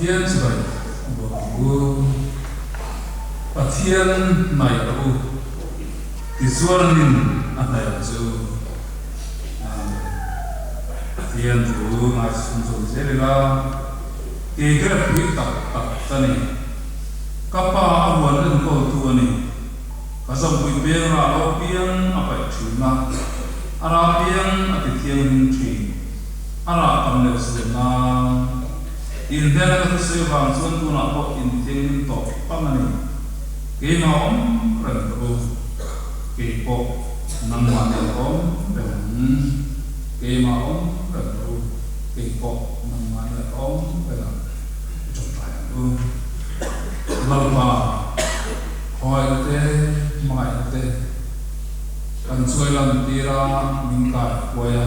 Pathian chibai bawk ang u. Pathian hnaih rawh u. Tichuanin a hnaih ang che u. Amen. Pathian thu ngaihchhun zawm zel ila, kei grep pui tak tak ka ni. Ka pa a huan enkawltu a ni. Ka zawmpui peng rah lo piang a paih thin a, a rah piang a ti thianghlim thin. A rah tam leh zual nan. Inhnena ka thusawi vang chuan tunah pawh inthianghlim tawh pang a ni. Keimah awm reng ka u. Kei pawh nangmah nen awm reng ang. Keimah awm reng ka u. Kei pawh nangmah nen awm reng ang. I tawngtai ang u. Lalpa, khawngaihna te, hmangaihna te kan chuai lan tir a, min kai huai a.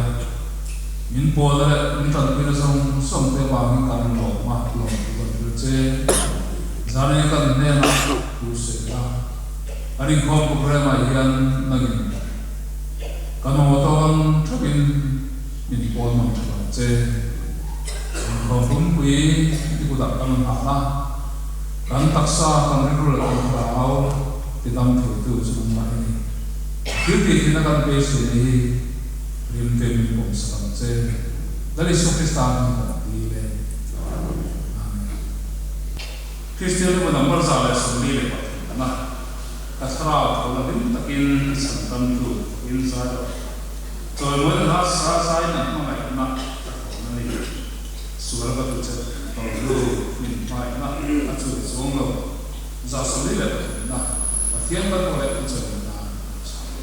Min pawlna leh min tanpuina zawng zawng te vangin kan lawm a, lawm thu kan hrilh che. Zane kan hnenah thu sawi la. Kan inkhawm programme ah hian nangin kan aw tawk ang theuhin min pawn mang tha lo che. Inkhawm pumpui i kutah kan rawn hah a, kan taksa kan rilru leh kan thlarau tidam theitu chu nangmah i ni. Thil tih theihna kan beisei na hi Rimte min pawm sak ang che. Lal Isua Krista hming kan ti le. Amen. Kristian upa number 143 na ka thlarau tho la hlim takin chhan tamtu in zai rawh. Chawimawi hla sa zai in an hmangaihna ka thawn a ni. Sual ka tu che tawrlu min hmangaihna a chul chuang lo. 143 na Pathian kan aw leh kan chawimawi nan kan chhang leh.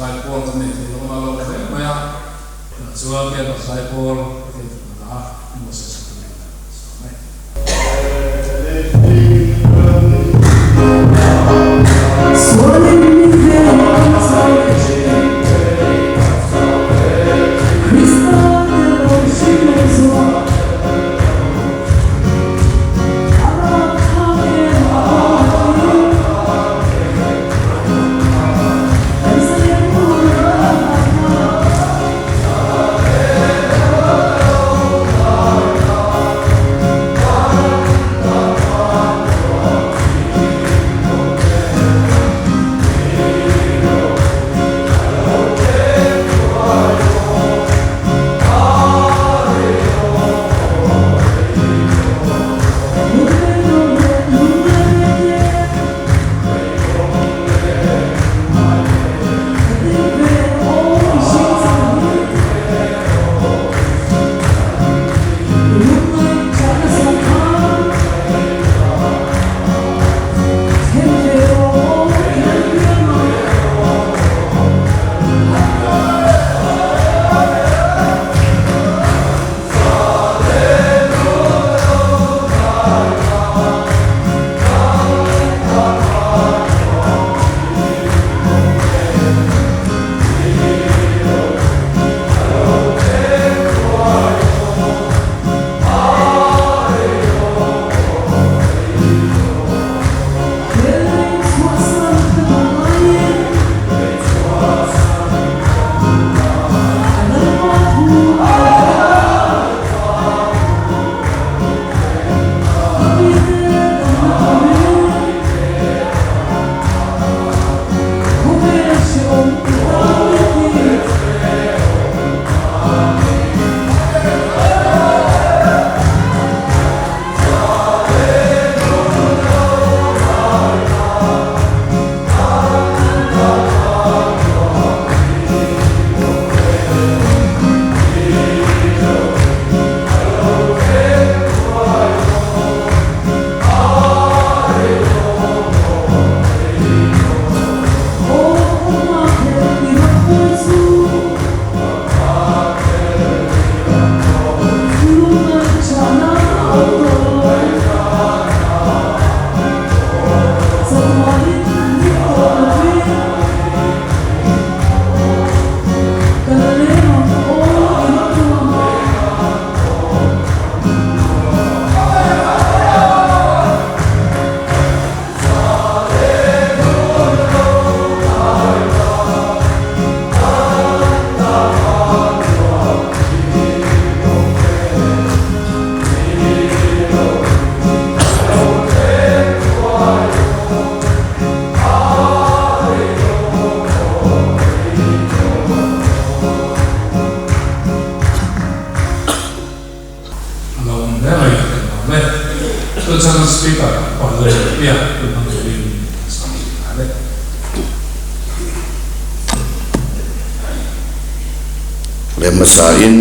Zaipawl kan nei thei lo a lo hle mai a, tunah chuan Camper Zaipawl Pathian thutna ah an buatsaih sak turin kan sawm e. A lo awm hle mai ka ti lo e. Chuan chuan speaker pa lo leh piah tun hmang turin ka sam zui nghal e. Leh hmasa in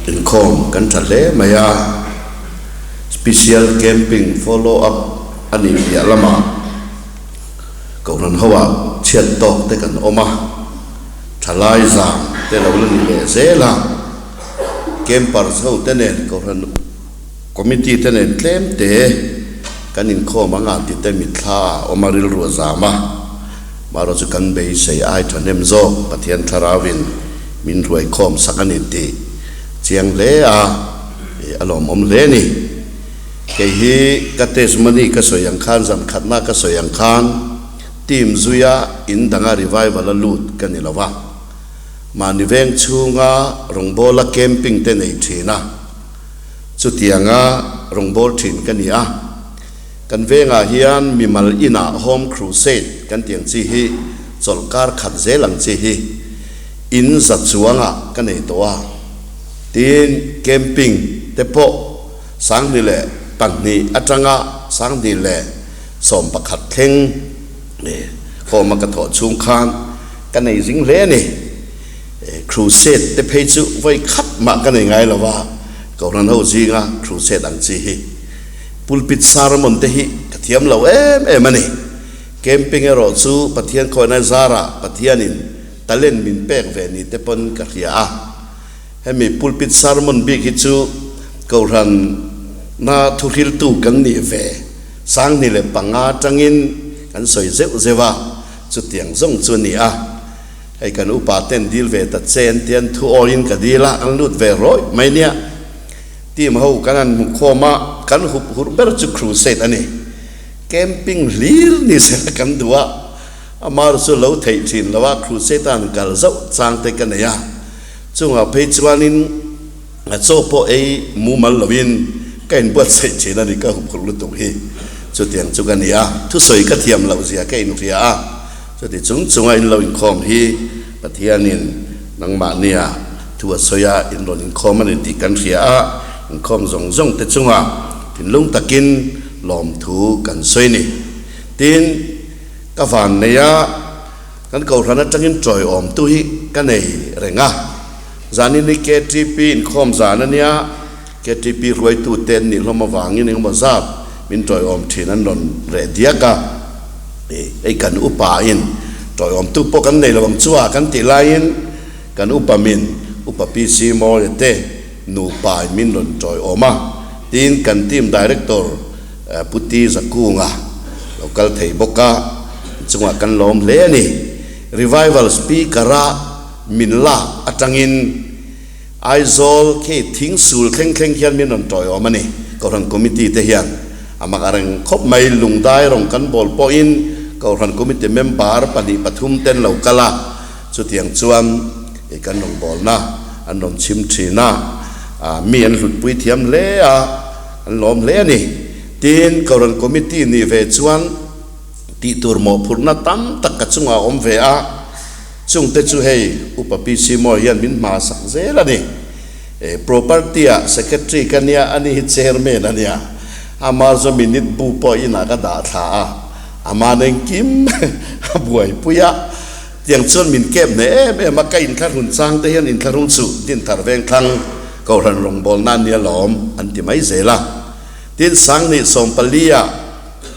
inkhawm kan tha hle mai a, special camping follow up a nih piah lamah Kohhran ho ah chhiat tawk te kan awm a, thalai zam te lo la ni leh zel a. Campers ho te nen Kohhran Committee te nen tlem te kan inkhawm ang a ti te mitthla a awm a rilru a zam a, marawh chu kan beisei ai thahnem zawk Pathian Thlarauin min hruaikhawm sak a ni tih chiang hle a, a lawmawm hle a ni. Kei hi ka testimony ka sawi ang khan zan khatna ka sawi ang khan team zuia in danga revival a lut ka ni lo a. Mahni veng chhunga rawngbawla camping te nei thin a, chutianga rawngbâwl thin ka ni a. Kan vengah hian mimal inah home crusade kan tih ang chi hi chawlhkar khat zel ang chi hi in za chuangah ka nei tawh a. Tin, camping te pawh 2002 atanga 2011 thleng home a ka thawh chhung khan Ka nei zing hle a ni. Crusade te phei chu vawi khat mah ka nei ngai lo va, Kohhran ho zinga crusade ang chi hi. Pulpit sermon te hi ka thiam lo em em a ni. Camping erawh chu Pathian khawihna zarah Pathianin. Talent min pek ve ni te pawn ka hria a. Hemi pulpit sermon bik hi chu Kohhran na thuhriltu kan nih ve 2005 atangin kan sawi zeuh zeuh a, chutiang zawng chu a ni a. Hei kan upa ten dil ve ta che an tian thu awiin ka dil a, an lut ve rawih mai nia. Team ho kan han hmu khawm a, kan hup hurh ber chu crusade a ni. Camping hlir ni sela kan duh a, amar chu lo theih thin lo a, crusade a han kal zauh chang te ka nei a. Chungah phei chuanin a chaw pawh ei mumal loin ka inbuatsaih thin a ni, ka hup hurh lutuk hi. Chutiang chu ka ni a, thusawi ka thiam loh zia ka inhria a. Chuti chung chunga in lo inkhawm hi Pathianin nangmahnia thu a sawi a, in rawn inkhawm a ni tih kan hria a, inkhawm zawng zawng te chunga thinlung takin lawmthu kan sawi ni. Tin, ka van nei a, kan Kohhran atangin tawiawmtu hi ka nei reng a. Zanin hi KTP inkhawm zan a nia, KTP hruaitute an nih hlawm avangin engemaw zat min tawiawm thin an rawn reh diak a. Hei kan upa in tawiawmtu pawh kan nei lo ang chu a kan tih laiin kan upa min Upa PC Mawia te nupa in min rawn tawiawm a, tin kan team director Pu T Zakunga lo kal thei bawk a, chungah kan lawm hle a ni. Revival speaker a min lak atangin Aizawl khi thing sul thleng thleng hian min rawn tawiawm a ni. Kohhran Committee te hian a mak a reng khawp mai. Lungdai rawng kan bawl pawhin Kohhran Committee member pahnih pathum ten lo kal a, chutiang chuan i kan rawn bawlna an rawn chhim thin a, mi an hlutpui thiam hle a, an lawm hle a ni. Tin, Kohhran Committee nih ve chuan tih tur mawhphurhna tam tak ka chungah a awm ve a. Chungte chu hei Upa PC Mawi hian min hma sak zel a ni. E Property ah Secretary ka nia, ani hi Chairman a nia. Ama chu minute bu pawh inah ka dah thla a, ama nengkim a buaipui a. Tiang chuan min kep hneh em em a, ka inthlahrun chang te hian inthlahrung chu Dinthar Vengthlang Kohhran rawngbawlna a nia lawm an ti mai zel a. Tin, 2014 ah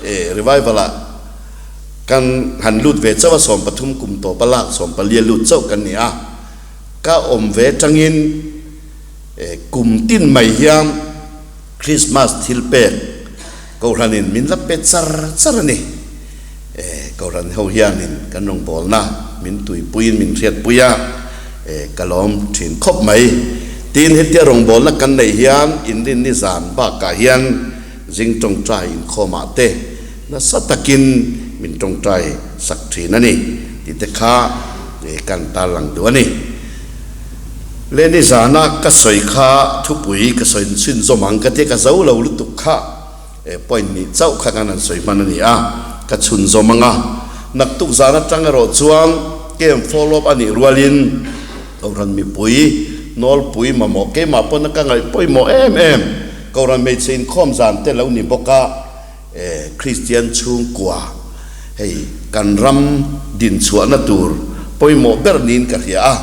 e Revival ah Kan han lut ve chauh a, 13 kum tawpa lak 14 a lut chauh kan ni a, ka awm ve tangin kum tin mai hian Christmas thil pek Kohhranin min la pe char char a ni. Kohhran ho hianin kan rawngbawlna min tuipuiin min hriatpui a, ka lawm thin khawp mai. Tin, hetia rawngbawlna kan neih hian inrinni zan bakah hian zing tawngtai inkhawmah te, Nasa takin min tawngtai sak thin a ni tih te kha kan tarlang duh a ni. Leni zana ka sawi kha thupui ka sawi chhin zawm ang ka tia ka zo lo lutuk kha point nih chauh kha kan han sawi hman a ni a, ka chhun zawm ang a. Naktuk zan atang erawh chuan camp follow up a nih rualin Kohhran mipui nawlpui mamawh keimah pawn a ka ngaih pawimawh em em Kohhran hmeichhe inkhawm zan te lo ni bawk a. E Kristian chhungkua, hei kan ram dinchhuahna tur pawimawh ber niin ka hria a,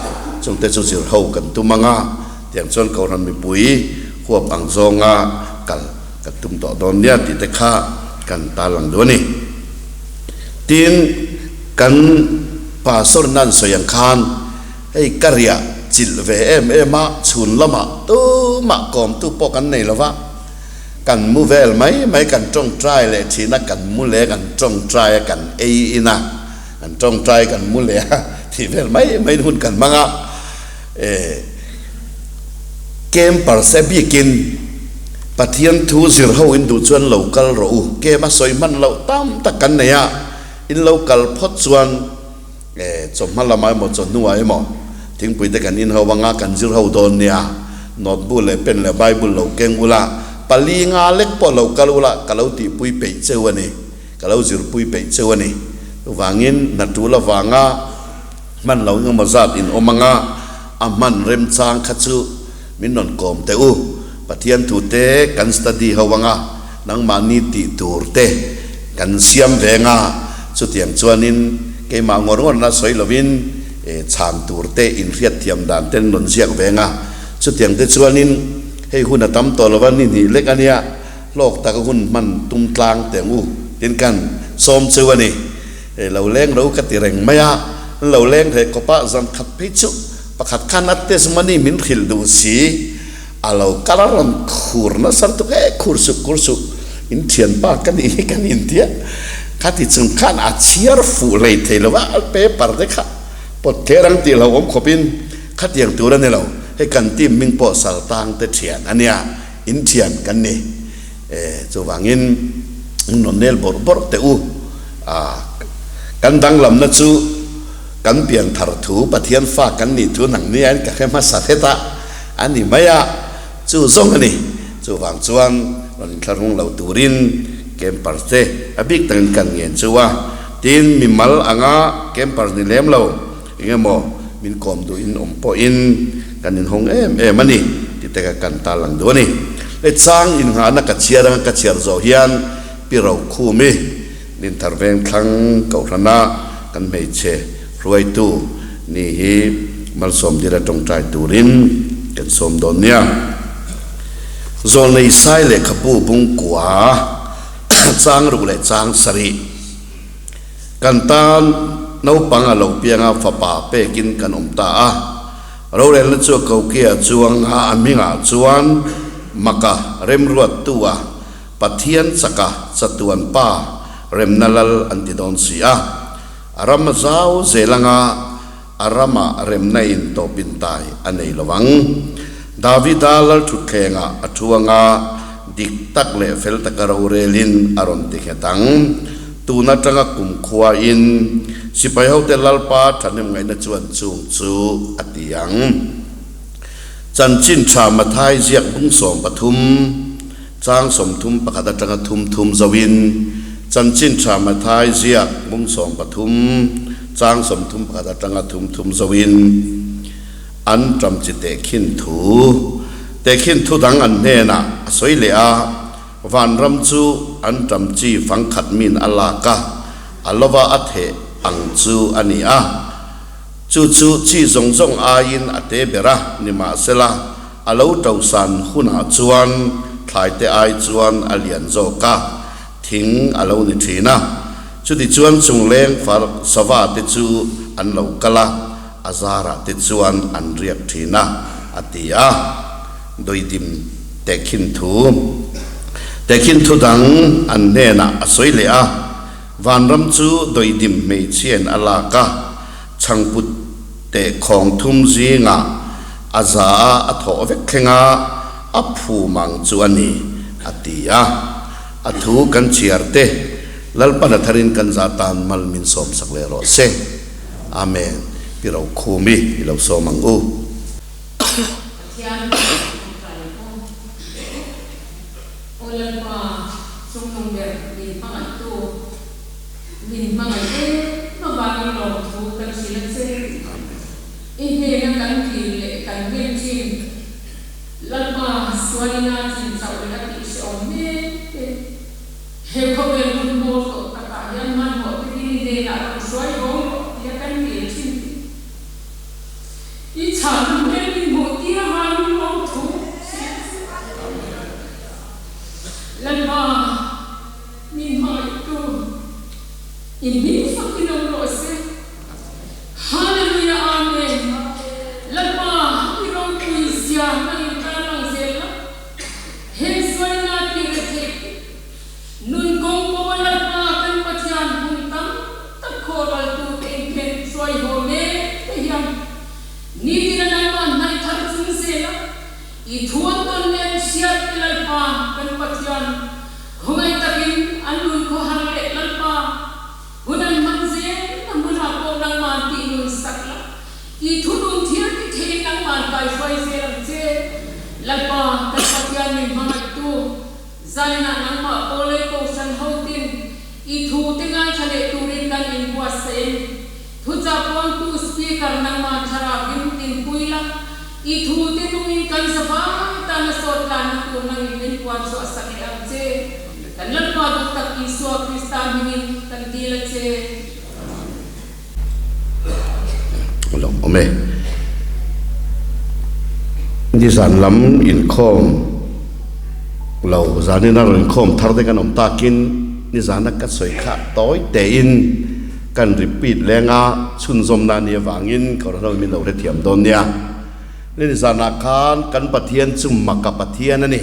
chungte chu zir ho kan tum ang a, tiang chuan Kohhran mipui huap ang zawnga kal kan tum tawh dawn nia tih te kha kan tarlang duh a ni. Tin, kan Pastor nan sawi ang khan hei ka riah chilh ve em em a, chhun lamah tumah kawmtu pawh kan nei lo va, Kan mu vel mai mai, kan tawngtai leh thin a, kan mu leh a, kan tawngtai a, kan ei in a, kan tawngtai kan mu leh a, tih vel mai mai hun kan hmang a. E Camper se bikin Pathian thu zir ho in duh chuan lo kal rawh u, camp a sawi hman loh tam tak kan nei a, in lo kal phawt chuan E, chawhma lamah emaw chawhnuah emaw thingpui te kan in ho anga kan zir ho dawn nia, notebook leh pen leh bible lo keng ula, pali nga lek pawh lo kal ula ka lo tihpui peih cheu a ni, ka lo zirpui peih cheu a ni. Chuvangin hna tul avanga hman lo engemaw zat in awm anga a hman remchang kha chu min rawn kawm teh u. Pathian thu te kan study ho anga nangmahni tih tur te kan siam ve anga chutiang chuanin keimah ngawr ngawrna sawi lovin chhan tur te inhriat thiam dan ten rawn ziak ve anga chutiang te chuanin hei hun a tam tawh lova ni hnih lek ania hlawk taka hun hman tum tlang teh ang u tin kan sawm cheu a ni. Lo leng ro ka ti reng mai a. An lo leng hle kawp a, zan khat phei chu pakhat khan a test money min hrilh duh si, a lo kal a rawn khur nasa lutuk e, khur suh khur suh, in thianpa ka nih hi kan intia, khati chung khan a chhiar fuh hlei thei lo a, paper te kha pawt kher ang tih hlauhawm khawpin khatiang tur a ni lo, hei kan team hming pawh Saltang te thian a nia, in thian kan ni e, chuvangin in rawn nel bawrh bawrh teh u, a kan danglamna chu kan pian thar thu Pathian fa kan nih thu nang nia in ka hre hmasa hret a, a ni mai a, chu zawng a ni. Chuvang chuan rawn inthlahrung lo turin camper te a bik takin kan ngen chu a, tin mimal anga camper ni lem lo eng emaw min kawm duhin awm pawhin kan inhawng em em a ni ti te kha kan tarlang duh a ni. Hei chang innghahna ka chhiar anga ka chhiar zawh hian Pi Rokhumi Dinthar Vengthlang Kohhrana kan hmeichhe hruaitu ni hi malsawm dila tawngtai turin kan sawm dawn nia. Zawlnei Sai lehkhabu bungkua chang ruk leh chang sarih kan tan naupang a lo pianga fapa pekin kan awm ta a. Rorelna chu a kokia chuang a, a hmingah chuan Maka remruattu a Pathian chaka chatuan pa remna lal an ti dawn si a, a ram a zau zel anga a ramah remna in tawpin tai a nei lo ang. Davida lal thutthlengah a thu anga dik tak leh fel taka rorelin a rawn ti nghet ang. Tun atanga kumkhua in sipai hote Lalpa thahnemngaihna chuan chung chu a ti ang. Chanchin tha Mathai ziak bung 13, chang 31 atanga thum thum zoin Chanchin tha Mathai ziak bung 13, chang 31 atanga thum thum zoin an ṭam chi tehkhin thu tehkhin thu dang an hnenah a sawi leh a, vanram chu an ṭam chi fangkhat min a lak a, a lova a theh ang chu a ni a. Chu chu chi zawng zawng aiin a te ber a, nimahsela a lo ṭosan hunah chuan thlaite ai chuan a lian zawk a, thing a lo ni ṭhin a. Chutichuan chungleng far sava te chu an lo kal a, a zarah te chuan an riak ṭhin a, a ti a. Doidim tehkhin thu tehkhin thu dang an hnenah a sawi leh a. Vanram chu doidim hmeichhiain a lak a, chhangput teh khawng thum zingah a za a a thawh vek thleng a, a phum ang chu a ni, a ti a. A thu kan chhiar te, Lalpan a tharin kan za tan mal min sawmsak leh rawh se. Amen. Pi Rokhumi i lo sawm ang u. Pathian kai pawh. Aw Lalpa, chungnung ber min hmangaihtu, min hmangaih em avangin lawmthu kan hrilh a che. I hnena kan dil leh kan nghen thin. Lalpa, sualina chin chauh leh a tih hrehawm mek te, he khawvel hun hmawr tawh takah hian hmanhmawh takin i hnenah rawn hruai haw rawh tia kan dil thin tih. I chhan hmel min hmuh tir avangin lawmthu hrilh a che. Lalpa, min hmangaihtu, i hming fakin awm rawh se. Hallelujah Amen. Lalpa, i ropui zia hmangin tan lang zel la, he sualna ti rethei te, nun kawng pawh Lalpa kan Pathian hmun tam tak khawraltute inphen hruai haw mek te hian nitin a nangmah hnaih thar chung zel a, I thuan tawn nen hriat te Lalpa kan Pathian khawngaih takin an nun khawhar leh Lalpa hun an hman zel na hmunah pawh nangman tih nun sak la, I thunun thil ti theiin nangman kaihruai zel ang che. Lalpa kan Pathian min hmangaihtu zaninah nangmah pawlei kohhran hotin I thu te ngaithla leh turin kan inbuatsaih a ni. Thuchah puangtu Speaker nangmah thlarau in tinpui la, i thu te nungin kan zavai tana sawt tlanna tur nangin min puan chhuah sak leh ang che. Kan Lalpa duh tak Isua Krista hmingin kan dil a che. Lawm awm e. Nizan lam inkhawm lo zanin a rawn inkhawm thar te kan awm takin nizana ka sawi kha tawi tein. Kan repeat lenga chhunzawmna ni avangin ka rawn min lo hrethiam dawn nia. Ni zanah khan kan Pathian chu maka Pathian a ni.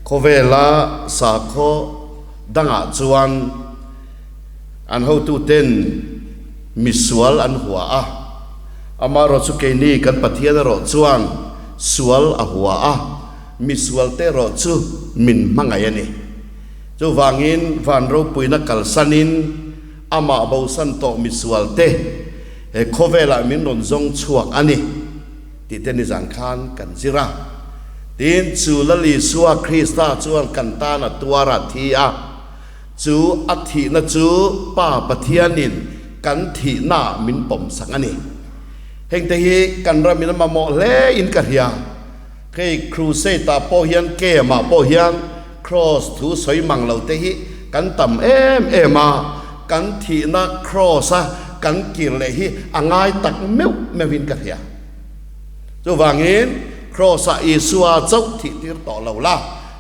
Khawvela sakhaw dangah chuan an hotuten misual an hua a, amaherawhchu keini kan Pathian erawh chuan sual a hua a, misualte erawh chu min hmangaih a ni. Chuvangin van ropuina kalsanin amah bosan tawh misualte he khawvelah min rawn zawng chhuak a ni tih te nizan khan kan zir a. Tin, chu Lal Isua Krista chuan kan tan a tuar a thi a, chu a thihna chu Pa Pathianin kan thihnaah min pawmsak a ni. Hengte hi kan ramin a mamawh hle in ka hria. Hei crusade ah pawh hian camp ah pawh hian cross thu sawi mang lo te hi kan tam em em a, kan thihna cross a kan kir leh hi a ngai tak meuh meuh in ka hria. Chuvangin cross ah Isua chauh thih tir tawh lo la,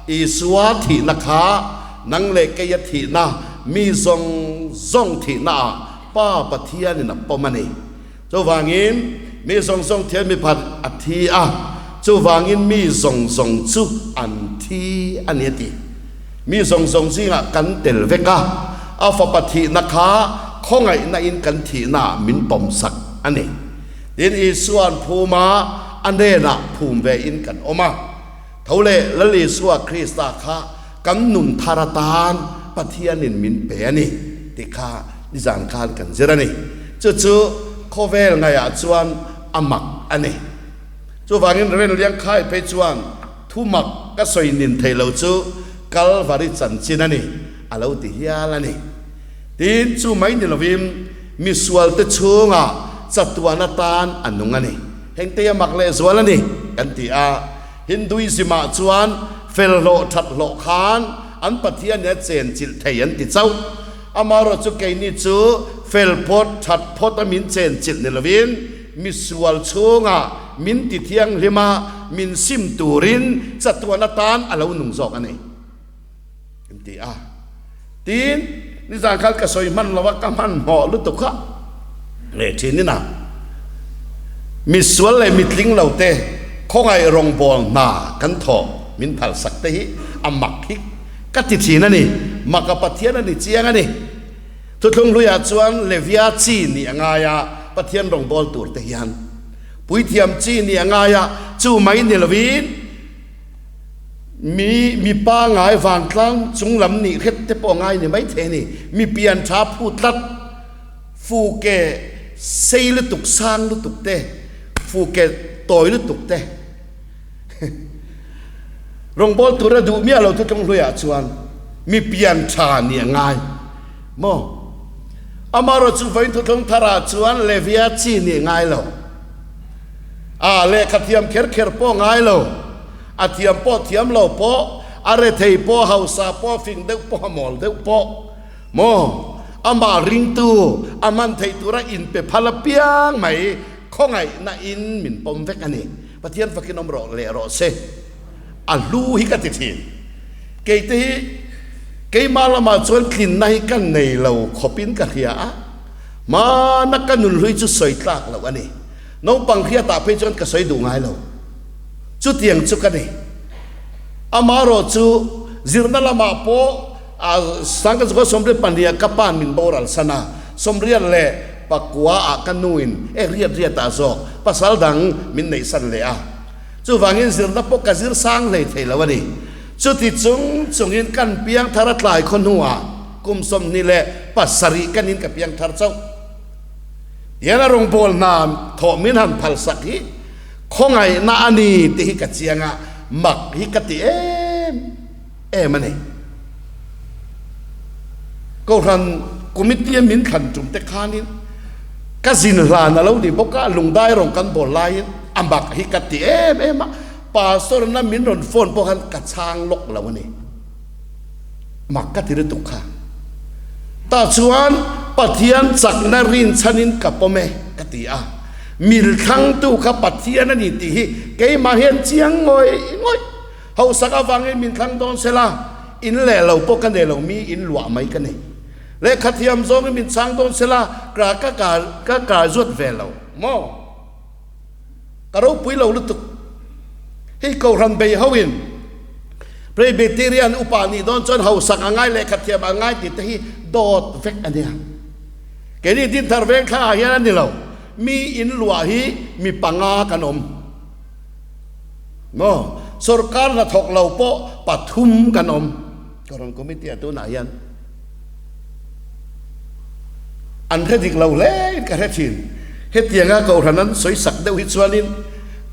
Isua thihna kha nang leh keia thihna mi zawng zawng thihna ah Pa Pathian in a pawm a ni. Chuvangin, mi zawng zawng thian mi phat a thi a, chuvangin mi zawng zawng chu an thi a ni a ti. Mi zawng zawng zingah kan tel vek a, a fapa thihna kha khawngaihna in kan thihnaah min pawmsak a ni. Tin, Isua'n phum a, a hnenah phum ve in kan awm a. Tho leh Lal Isua Krista kha kan nun thar atan Pathianin min pe a ni tih kha nizan khan kan zir a ni. Chu chu khawvel ngaihah chuan a mak a ni. Chuvangin Rev. Liangkhai phei chuan thu mak ka sawi nin thei lo chu Kalvari chanchin a ni a lo ti hial a ni. Tin, chu mai ni lovin misualte chhungah chatuan atan a nung a ni. Hengte a mak lehzual a ni kan ti a. Hinduism-ah chuan fel hlawh that hlawh khan an Pathian hi a chenchilh thei an ti chauh. Amaherawhchu keini chu fel phawt that phawt a min chenchilh ni lovin misual chhungah min ti thianghlim a, min sim turin chatuan atan a lo nung zawk a ni an ti a. Tin, nizan khan ka sawi hman lo a, ka hmanhmawh lutuk a leh thin in a. Misual leh mitling lo te khawngaih rawngbâwl hna kan thawh min phalsak te hi a mak hi ka ti thin a ni. Mak a Pathian a ni chiang a ni. Thuthlung hluiah chuan Levia chi nih a ngai a, Pathian rawngbâwl tur te hian puithiam chi nih a ngai a, chu mai ni lovin, Mi mipa ngai vantlang chung lam nih hret te pawh ngai ni maithei a ni. Mi pian tha phu tlat, fu ke sei lutuk sang lutuk te, fu ke tawi lutuk te. Rawngbâwl tura duh miah lo thutlung hluiah chuan mi pian tha nih a ngai maw? Amaherawhchu vawiin thutlung tharah chuan Levia chi nih ngai lo. A lehkha thiam kher kher pawh ngai lo, a thiam pawh thiam lo pawh, a rethei pawh, hausa pawh, fing deuh pawh, a mawl deuh pawh maw? Amah ringtu, a hman theih tura inpe phal apiang mai khawngaihna in min pawm vek a ni. Pathian fakin awm rawh leh rawh se. A hlu hi ka ti thin. Keite hi keimah lamah chuan tlinna hi ka nei lo khawpin ka hria a, hmana ka nunhlui chu sawi tlak loh a ni. Naupang hriatah phei chuan ka sawi duh ngai lo. Chutiang chu ka ni. Amaherawh chu zirna lamah pawh Sangka Zukhaw 22 ka pa'n min boral san a, 29 ah ka nuin e riat riatah zawk pasal dang min neih san leh a. Chuvangin zirna pawh ka zir sang hlei thei lo a ni. Chuti chung chungin kan piang thar a tlai khaw hnuah kum 27 kanin ka piang thar chauh. Tian a rawngbâwl hna thawh min han phalsak hi khawngaihna a ni tih hi ka chiang a, mak hi ka ti em em a ni. Kohhran committee a min thlan tum te khanin ka zin hlan a lo ni bawk a, lungdai rawn kan bawl laiin a mak hi ka ti em em a, pastor na min rawn phone pawh khan ka chhang lawk lo a ni. Mak ka ti lutuk kha. Tah chuan Pathian chakna rinchhanin ka pawm e ka ti a. Mil thlangtu kha Pathian a ni tih hi keimah hian chiang ngawih ngawih. Hausak avangin min thlang dawn sela, in leh lo pawh ka nei lo, mi in luah mai ka nei. Lehkha thiam zawngin min chhang dawn sela ka ka ka graduate ve lo maw? Ka ropui lo lutuk. Hei Kohhran bei hoin Presbyterian upa nih dawn chuan hausak a ngai lehkha thiam a ngai tih te hi dawt vek a nia. Keini Dinthar Vengthla ah hian a ni lo. Mi in luah hi mi panga kan awm. Maw? Sorkar hnathawk lo pawh pathum kan awm. Kohhran Committee ah tunah hian an hre dik lo hle in ka hre thin. Hetianga Kohhran an sawi sak deuh hi chuanin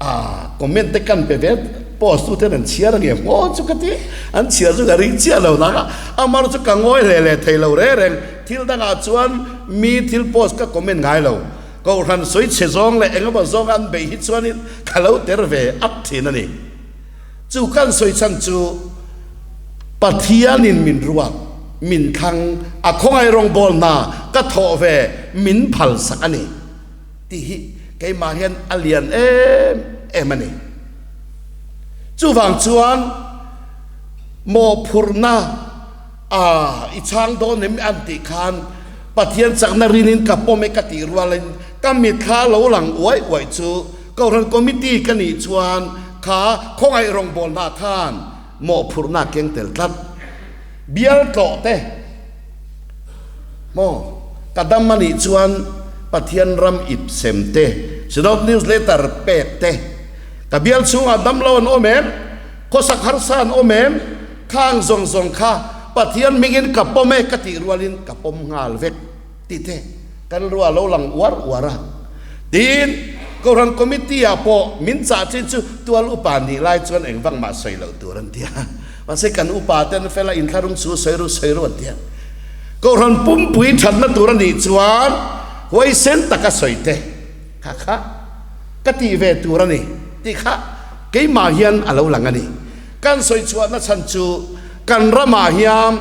ah comment te kan pe ve post tu ten an chhiar ange maw chu ka ti. An chhiar chu ka ring chiah lo nang a, amar chu ka ngawi hle leh thei lo reng reng. Thil dangah chuan mi thil post ka comment ngai lo. Kohhran sawi chhe zawng leh engemaw zawng an beih hi chuanin ka lo ter ve ap thin a ni. Chu kan sawi chhan chu Pathianin min ruat, min thlang, a khawngaih rawngbawl hna ka thawh ve min phal sak a ni tih hi keimah hian a lian em em a ni. Chuvang chuan mawhphurhna a i chhang dawn em an tih khan Pathian chakna rinin ka pawm e ka tih rualin ka mitthla lo lang uai uai chu Kohhran Committee ka nih chuan kha khawngaih rawngbawlna khan mawhphurhna a keng tel tlat. Bial tlawh te maw ka dam a nih chuan Pathian ram ip sem te, Synod Newsletter pek te, ka bial chhungah damlo an awm em, khawsak harsa an awm em, khang zawng zawng kha Pathian hmingin ka pawm e ka tih rualin ka pawm nghal vek tih te kan rua lo lang uar uar a. Tin, Kohhran Committee ah pawh min chah chin chu tual upa nih lai chuan eng vang mah sawi loh tur an ti a. Mahse kan upa te an fel a, inthlahrung chu sawi ru sawi ru an ti a. Kohhran pumpui thatna tur a nih chuan huaisen taka sawi te kha kha ka tih ve tur a ni tih kha keimah hian a lo lang a ni. Kan sawi chhuahna chhan chu kan ramah hian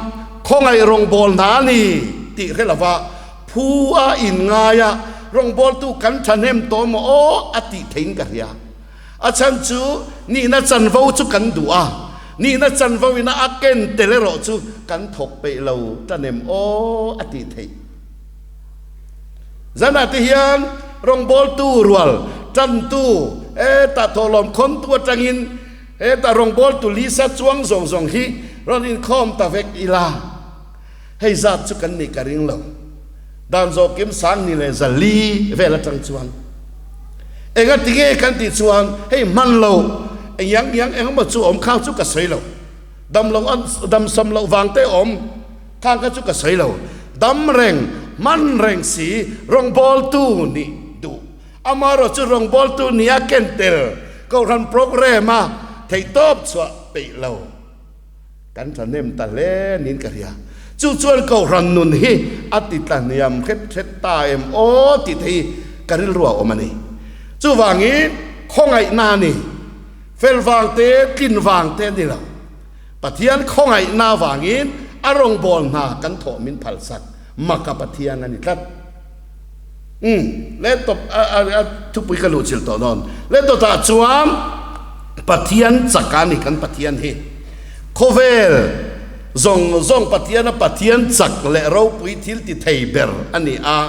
khawngaih rawngbawlna a ni tih hre lova Phu a inngai a, rawngbawltu kan thahnem tawh maw aw a tih theiin ka hria. A chhan chu nihna chanvo chu kan duh a, nihna chanvo ina a ken tel erawh chu kan thawk peih lo thahnem aw a tih theih. Zanah te hian rawngbawltu rual tantu hetah thawhlawm khawntu atangin hetah rawngbawltu Lisa chuang zawng zawng hi rawn inkhawm ta vek ila. Hei zat chu kan nih ka ring lo. Dan zawh kim sang ni leh zali vel atang chuan enga tinge kan tih chuan hei hman lo eng yang yang eng emaw chu awm khang chu ka sawi lo. Dam lo an dam sam loh vang te awm khang kha chu ka sawi lo. Dam reng hman reng si rawngbawltu nih duh amaherawh chu rawngbawltu nia ken tel kohhran programme a theihtawp chhuah peih lo. Kan thahnem ta hle niin ka hria. Chu chuan Kohhran nun hi a ti tlahniam hret hret ta em aw tih te hi ka rilru a awm a ni. Chuvangin khawngaihna a ni. Fel vang te, tlin vang te a ni lo. Pathian khawngaihna avangin a rawngbâwl hna kan thawh min phalsak maka Pathian a ni tlat. Umm, le tawp a a thupui ka luhchilh tawh dawn. Le dawtah chuan Pathian chak a ni kan Pathian hi. Khawvel zawng zawng Pathiana Pathian chak leh ropui thil ti thei ber a ni a,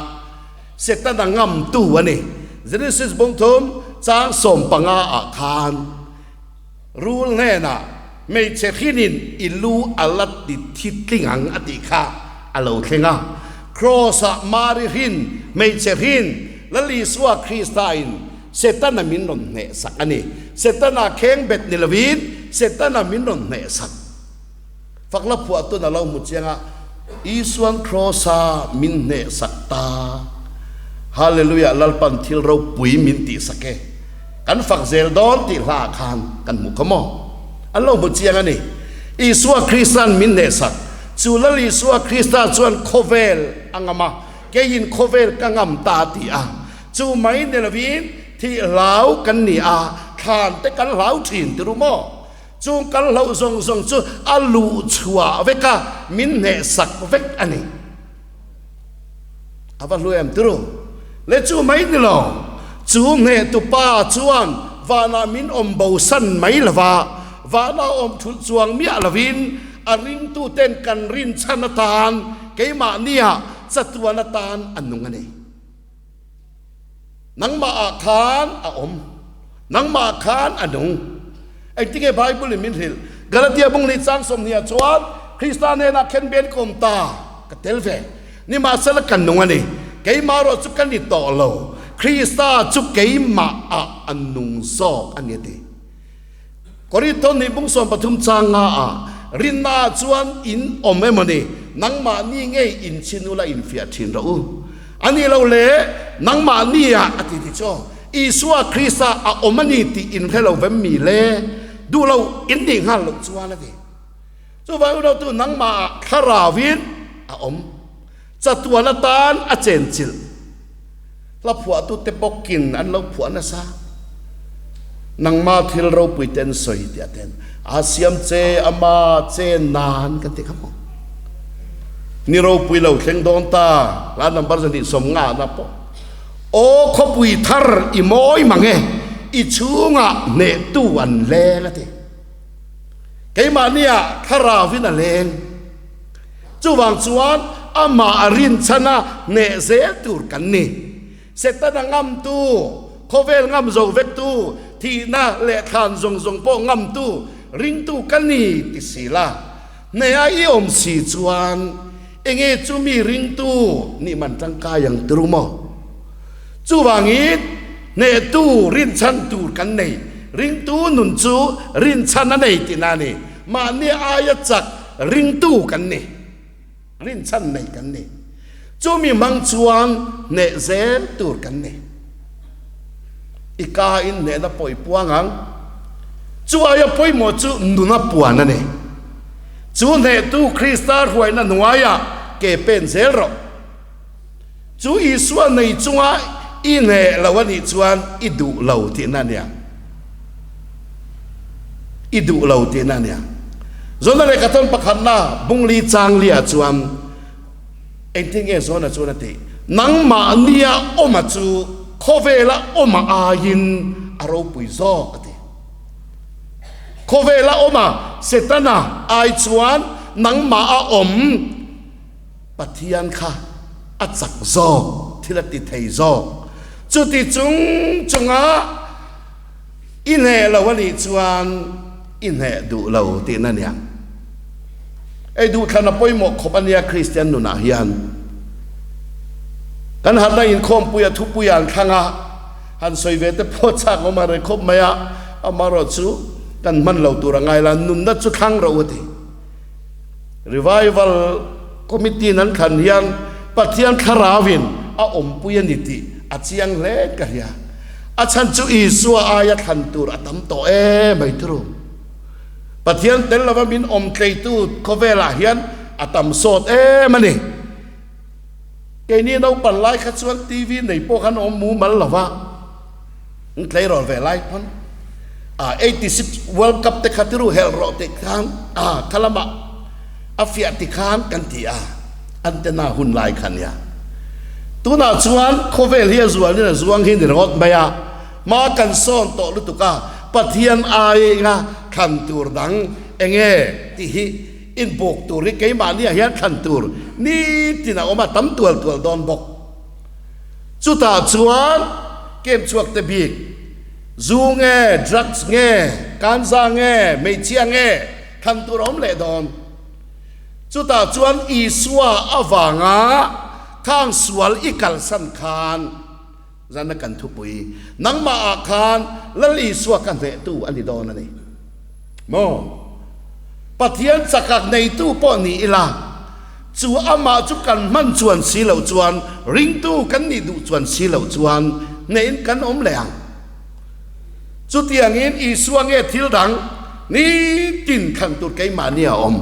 Setana ngamtu a ni. Genesis bawngthum chang 15 ah khan rul hnenah Hmeichhe hrinin i lu a la ti thi tling ang a tih kha a lo thleng a. Kraws-ah Mari hrin, hmeichhe hrin, Lal Isua Krista-in Setana min rawn hnehsak a ni. Setana khengbet ni lovin Setana min rawn hnehsak. Fakla phuahtun a lo hmu chiang a, Isuan Kraws-a min hnehsak ta. Hallelujah, Lalpan thil ropui min tihsak e. Kan fak zel dawn tih hlaah khan kan hmuh kha maw? An lo hmu chiang a ni. Isua Krista'n min hnehsak. Chu Lal Isua Krista chuan khawvel a ngam a, keiin khawvel ka ngam ta a ti a. Chu mai ni lovin thih hlau kan ni a, thlan te kan hlau thin ti ru maw? Chung kan hlauh zawng zawng chu a luh chhuah vek a, min hnehsak vek a ni. A va hlu em turu. Le chu mai ni lo, chu hnehtu pa chuan vanah min awm bosan mai lo va, vanah awm thulh chuang miah lovin a ringtuten kan rinchhan atan keimahniah chatuan atan a nung a ni. Nangmah ah khan a awm. Nangmah ah khan a nung. Engtinge Bible in min hrilh? Galatia bung lih chang 20 ah chuan Krista hnenah khen ben ka awm ta, ka tel ve. Nimahsela ka nung a ni. Keimah erawh chu ka ni tawh lo. Krista chu keimah ah a nung zawk a ni a ti. Korintho hnih bung 13 chang nga ah rinna ah chuan in awm emaw ni? Nangmahni ngei in chin ula infiah thin rawh u. A nih loh le, nangmahni ah a ti ti chu Isua Krista a awm a ni tih in hre lo vem mi le? Duh lo in nih nghal loh chuan a ti. Chuvang unautu nangmah ah thlarau in a awm. Chatuan atan a chenchilh. Hla phuahtute bawkin an lo phuah nasa. Nangma thil ropui te an sawi tih a ten. A siam che ama che nan kan ti kha maw. Ni ropui lo thleng dawn ta hla number 250 na pawh. Aw khawpui thar i mawi mang e, i chhungah hnehtu an leng a ti. Keimahniah thlarauin a leng. Chuvang chuan amah a rinchhana hneh zel tur kan ni. Setana ngamtu, khawvel ngam zo vektu, thihna leh thlan zawng zawng pawh ngamtu, ringtu ka ni ti si la. Hneha i awm si chuan enge chu mi ringtu nih man tangkai ang ti ru maw? Chuvangin hnehtu rinchhan tur kan nei. Ringtu nun chu rinchhan a nei tihna a ni. Mahni aia chak Ringtu kan ni, rinchhan nei kan ni. Chumi hmang chuan hneh zel tur kan ni. I ka in hnehna pawh i puang ang. Chu aia pawimawh chu nuna puan a ni. Chu hnehtu Krista hruaina hnuaiah ke pen zel rawh. Chu Isua nei chunga i hneh lo a nih chuan i duh lo tihna a nia. I duh lo tihna a nia. Zona lehkha tawn pakhatna bungli changlia chuan engtin nge Zona chuan a tih? Nangmahnia awma chu khawvela awma aiin a ropui zawk a ti. Khawvela awma Setana ai chuan nangmah a awm. Pathian kha a chak zawk, thil a ti thei zawk. Chuti chung chunga i hneh lo a nih chuan i hneh duh lo tihna nia. Ei duhthlan a pawimawh khawp a nia Kristian nunah hian. Kan harhna inkhawmpui a thupui an thlang a, han sawi ve te pawh chak awm a rei khawp mai a, amaherawhchu kan hman lo tur a ngai la, nunna chu thlang rawh u a ti. Revival Committee in an thlan hian Pathian thlarauin a awmpui a ni tih a chiang hle ka hria. A chhan chu Isua aia thlan tur a tam tawh e mai thuru. Pathian tel lova min awm tleitu khawvelah hian a tam sawt em a ni. Keini naupan lai kha chuan TV nei pawh khan awm mumal lova. An tleirawl ve lai pawn a 86 World Cup te kha tiru helh rawh tih khan a kha lamah a fiah ti khan kan ti a, antenna hun lai kha nia. Tunah chuan khawvel hi a zualin a zuang hi ni ringawt mai a, hma kan sawn tawh lutuk a, Pathian aiinga thlan tur dang enge tih hi inbuk tur hi keimahniah hian thlan tur nitin a awm a, tam tual tual dawn bawk. Chutah chuan kem chhuak te bik, zu nge, drugs nge, kanza nge, hmeichhia nge thlan tur a awm leh dawn. Chutah chuan Isua avanga khang sual i kalsan khan zan a kan thupui, nangmah ah khan Lal Isua ka hnehtu a ni dawn a ni. Maw? Pathian chakak neitu pawh ni ila, Chu amah chu kan hman chuan si loh chuan, ringtu kan nih duh chuan si loh chuan hneiin kan awm leh ang. Chutiangin Isua nge thil dang nitin thlan tur keimahni a awm.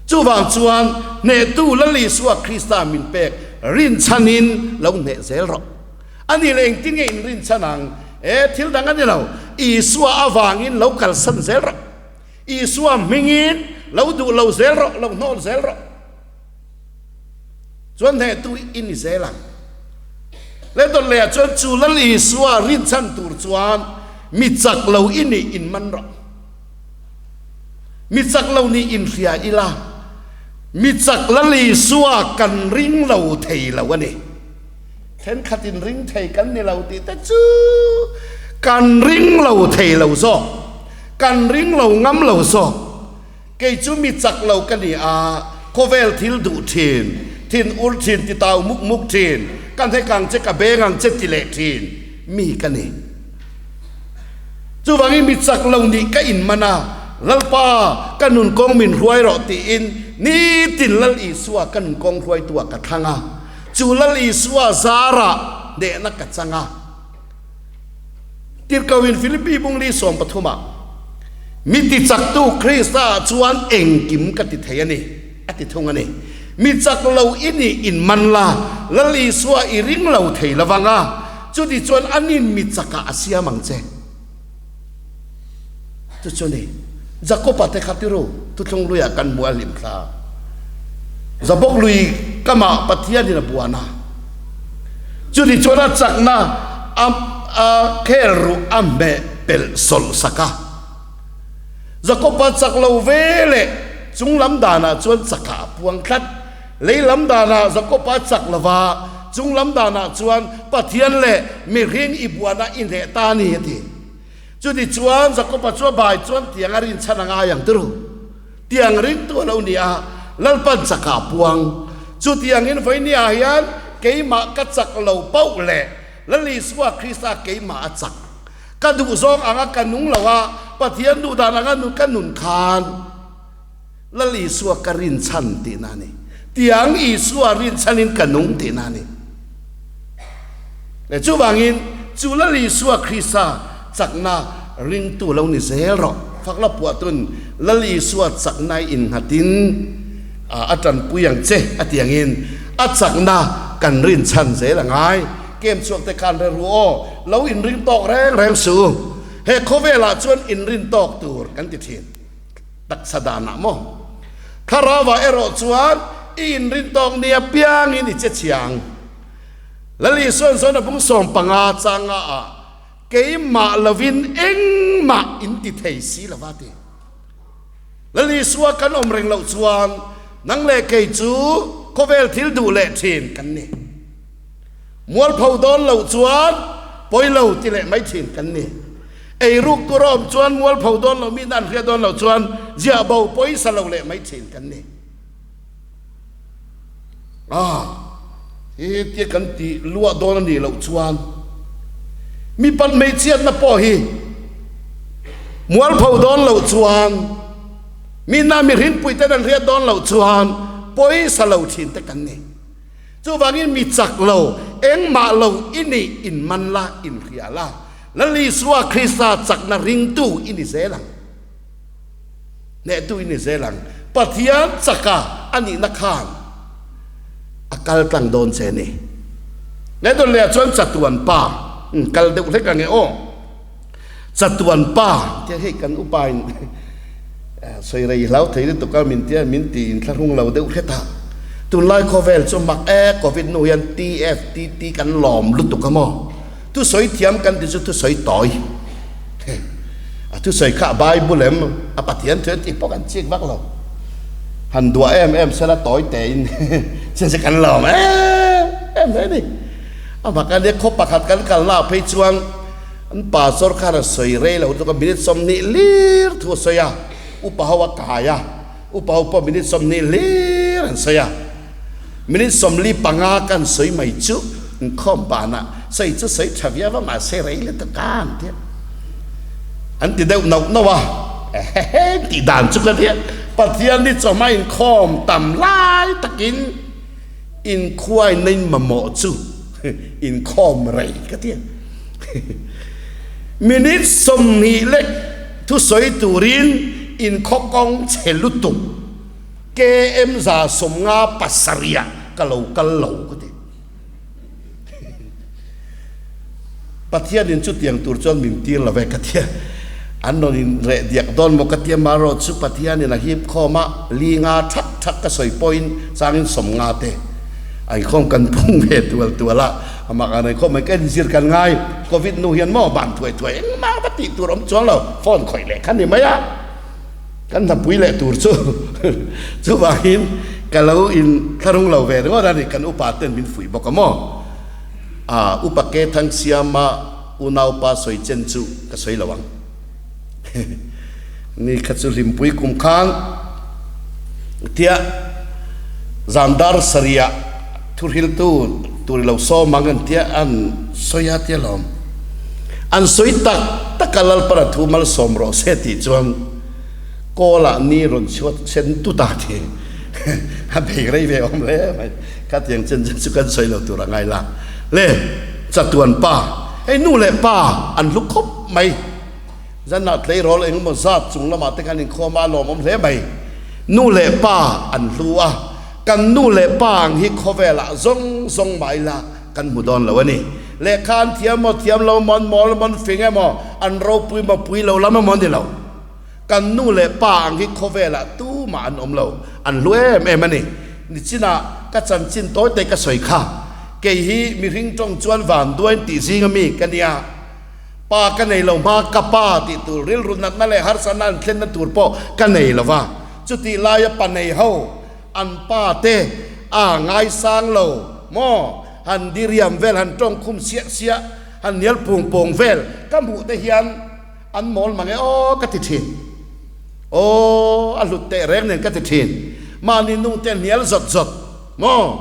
Chuvang chuan hnehtu Lal Isua Krista min pek rinchhanin lo hneh zel rawh. A nih leh engtin nge in rinchhan ang? E, thil dang a ni lo. Isua avangin lo kalsan zel rawh. Isua hmingin lo duh lo zel rawh, lo hnawl zel rawh. Chuan hnehtu i ni zel ang. Le dawt lehah chuan chu Lal Isua rinchhan tur chuan mi chak lo i nih in man rawh. Mi chak lo nih in hria ila. Mi chak Lal Isua kan ring lo thei lo a ni. Thenkhat in ring thei kan ni lo tih te chu kan ring lo thei lo zawk, kan ring lo ngam lo zawk. Kei chu mi chak lo ka ni a, khawvel thil duh thin, thin ur thin, ti tau muk muk thin, ka hnek ang che, ka beng ang che ti leh thin mi ka ni. Chuvangin mi chak lo nih ka inman a, Lalpa, ka nun kawng min hruai rawh tiin nitin Lal Isua ka nun kawng hruaituah ka thlang a. Chu Lal Isua zarah hnehna ka chang a. Tirhkohin Philippi bungli 13 ah, Mi tichaktu Krista ah chuan engkim ka ti thei a ni, a ti thung a ni. Mi chak lo i nih inman la, Lal Isua i ring lo thei lo vang a, chuti chuan anin mi chakah a siam ang che. Chu chu ni, Jakob-a te kha tiru, thuthlung luiah kan hmu a hlim thla. Jabok lui kamah Pathianin a buan a, chuti chuan a chakna a a khel ruh a hmeh pelh sawlh sak a. Jakob-a chak lo ve leh chung lam danah chuan chakah a puang tlat. Lei lam danah Jakob-a chak lo va, chung lam danah chuan Pathian leh mihring i buana i hneh ta a ni, a ti. Chuti chuan Jakob-a chu a bai chuan tiang a rinchhan a ngai ang turu. Tiang ringtu a lo ni a, Lalpan chakah a puang. Chutiangin vawinia hian keimah ka chak lo pauh leh Lal Isua Krista keimah a chak. Ka duhzawng anga ka nung lo a, Pathian duhdan anga ka nun khan Lal Isua ka rinchhan tihna a ni. Tiang Isua rinchhanin ka nung tihna a ni. Leh chuvangin chu Lal Isua Krista chakna ringtu lo ni zel rawh. Fakla puahtun Lal Isua chakna i innghatin a tanpui ang che a ti angin a chakna kan rinchhan zel a ngai. Kem chhuak te khan re ru aw, lo inring tawk reng reng suh u. He khawvelah chuan inrin tawk tur kan ti thin. Taksa danah maw? Thlarauah erawh chuan i inrin tawk nia piangin i che chhiang. Lal Isuan chuan a bung 15 changa ah keimah lovin engmah in ti thei si lova ti. Lal Isua kan awm reng loh chuan nang leh kei chu khawvel thil duh leh thin kan ni. Mualpho dawn loh chuan pawi lo ti leh mai thin kan ni. Ei ruk tur a awm chuan mualpho dawn lo mi nan hriat dawn loh chuan ziah bo pawisa lo leh mai thin kan ni. Ah, hi tia kan tih luah dawn a nih loh chuan mi pan hmeichhiatna pawh hi mualpho dawn loh chuan mi na mihringpui ten an hriat dawn loh chuan pawisa lo thin te kan ni. Chuvangin mi chak lo, engmah lo i nih in man la, in hria la, Lal Isua Krista chakna ringtu i ni zel ang. Hnehtu i ni zel ang. Pathian chaka a nihna khan a kal tlang dawn che ni. He dawn lehah chuan chatuan pa, kal deuh hlek ang e aw. Chatuan pa tia hei kan upain sawi rei hlau thei lutuk a min tia min ti inthlahrung lo deuh hret a. Tunlai khawvel chu mak e covid hnu hian TFTT kan lawm lutuk a maw. Thusawi thiam kan ti chu thusawi tawi. A thusawi kha a Bible em a Pathian thu em tih pawh kan chik vak lo. Han duah em em sela tawi tein chin chu kan lawm em em mai a ni. A mak a nia khaw pakhat kan kalna ah phei chuan an pastor khan a sawi rei lo tluk a minute 20 lir thu a sawi a, upa ho a kai a, upa ho pawh minute 20 lir an sawi a. Minute 45 kan sawi mai chu inkhawm banah sawi chu sawi tha viau a mahse rei lutuk a an ti a, an ti deuh nauh nauh a, ehehe tih dan chu ka nia, Pathian hi chawhma inkhawm tam lai takin inkhuaina in mamawh chu inkhawm rei ka ti a, minute 20 lek thusawi turin inkhaw kawng chhe lutuk. KM 157 ah ka lo kal lo ka ti. Pathianin chutiang tur chuan min tir lo ve ka ti a. An rawn in reh diak dawn maw ka ti a, marawh chu Pathianin a hip khawm a, li nga thak thak ka sawi pawhin changin 50 te a inkhawm kan phung ve tual tual a, amah kan inkhawm mai ka inzir kan ngai, Covid hnu hian maw ban thuai thuai engmah va tih tur awm chuang lo, phone khawih leh kha ni mai a. Kan hnapui leh tur chu chuvangin ka lo in thlarung lo ve ringawt a ni, kan upa ten min fuih bawk a maw? Aa upa ke thang siama unaupa sawi chen chu ka sawi lo ang. Ni kha chu hlimpui kum khan tia zandar sarih thuhriltu tur i lo sawm ang an tia an sawi a tia lawm. An sawi tak tak a Lalpara thu malsawm rawh se tih chuan Kawlah ni rawn chhuat sen tut a ti a bei rei ve awm hle mai. Khatiang chen chen chu kan sawi lo tur a ngai la. Le chatuan pa hei nu leh pa an hlu khawp mai. Zanah tleirawl engemaw zat chung lamah te khan inkhawm a lawmawm hle mai. Nu leh pa an hlu a, kan nu leh pa ang hi khawvelah zawng zawng mah ila kan hmu dawn lo a ni. Lehkha an thiam maw, thiam lo maw, an mawl maw, an fing emaw, an ropui maw, pui lo lam emaw a ni lo. Kan nu leh pa ang hi khawvelah tumah an awm lo, an hlu em em a ni. Nichinah ka chanchin tawi te ka sawi kha, kei hi mihring tawng chuan vanduain tih zing ami ka nia. Pa ka nei lo hma, ka pa tih tur rilru natna leh harsatna an thlenna tur pawh ka nei lo va. Chutih laia pa nei ho an pa te a ngaisang lo maw? Han diriam vel, han tawngkhum siah siah, han hnial pung pung vel ka hmuh te hian an mawl mang e aw ka ti thin. Aw a hlut teh reng nen ka ti thin. Mahni nu te hnial zawt zawt maw?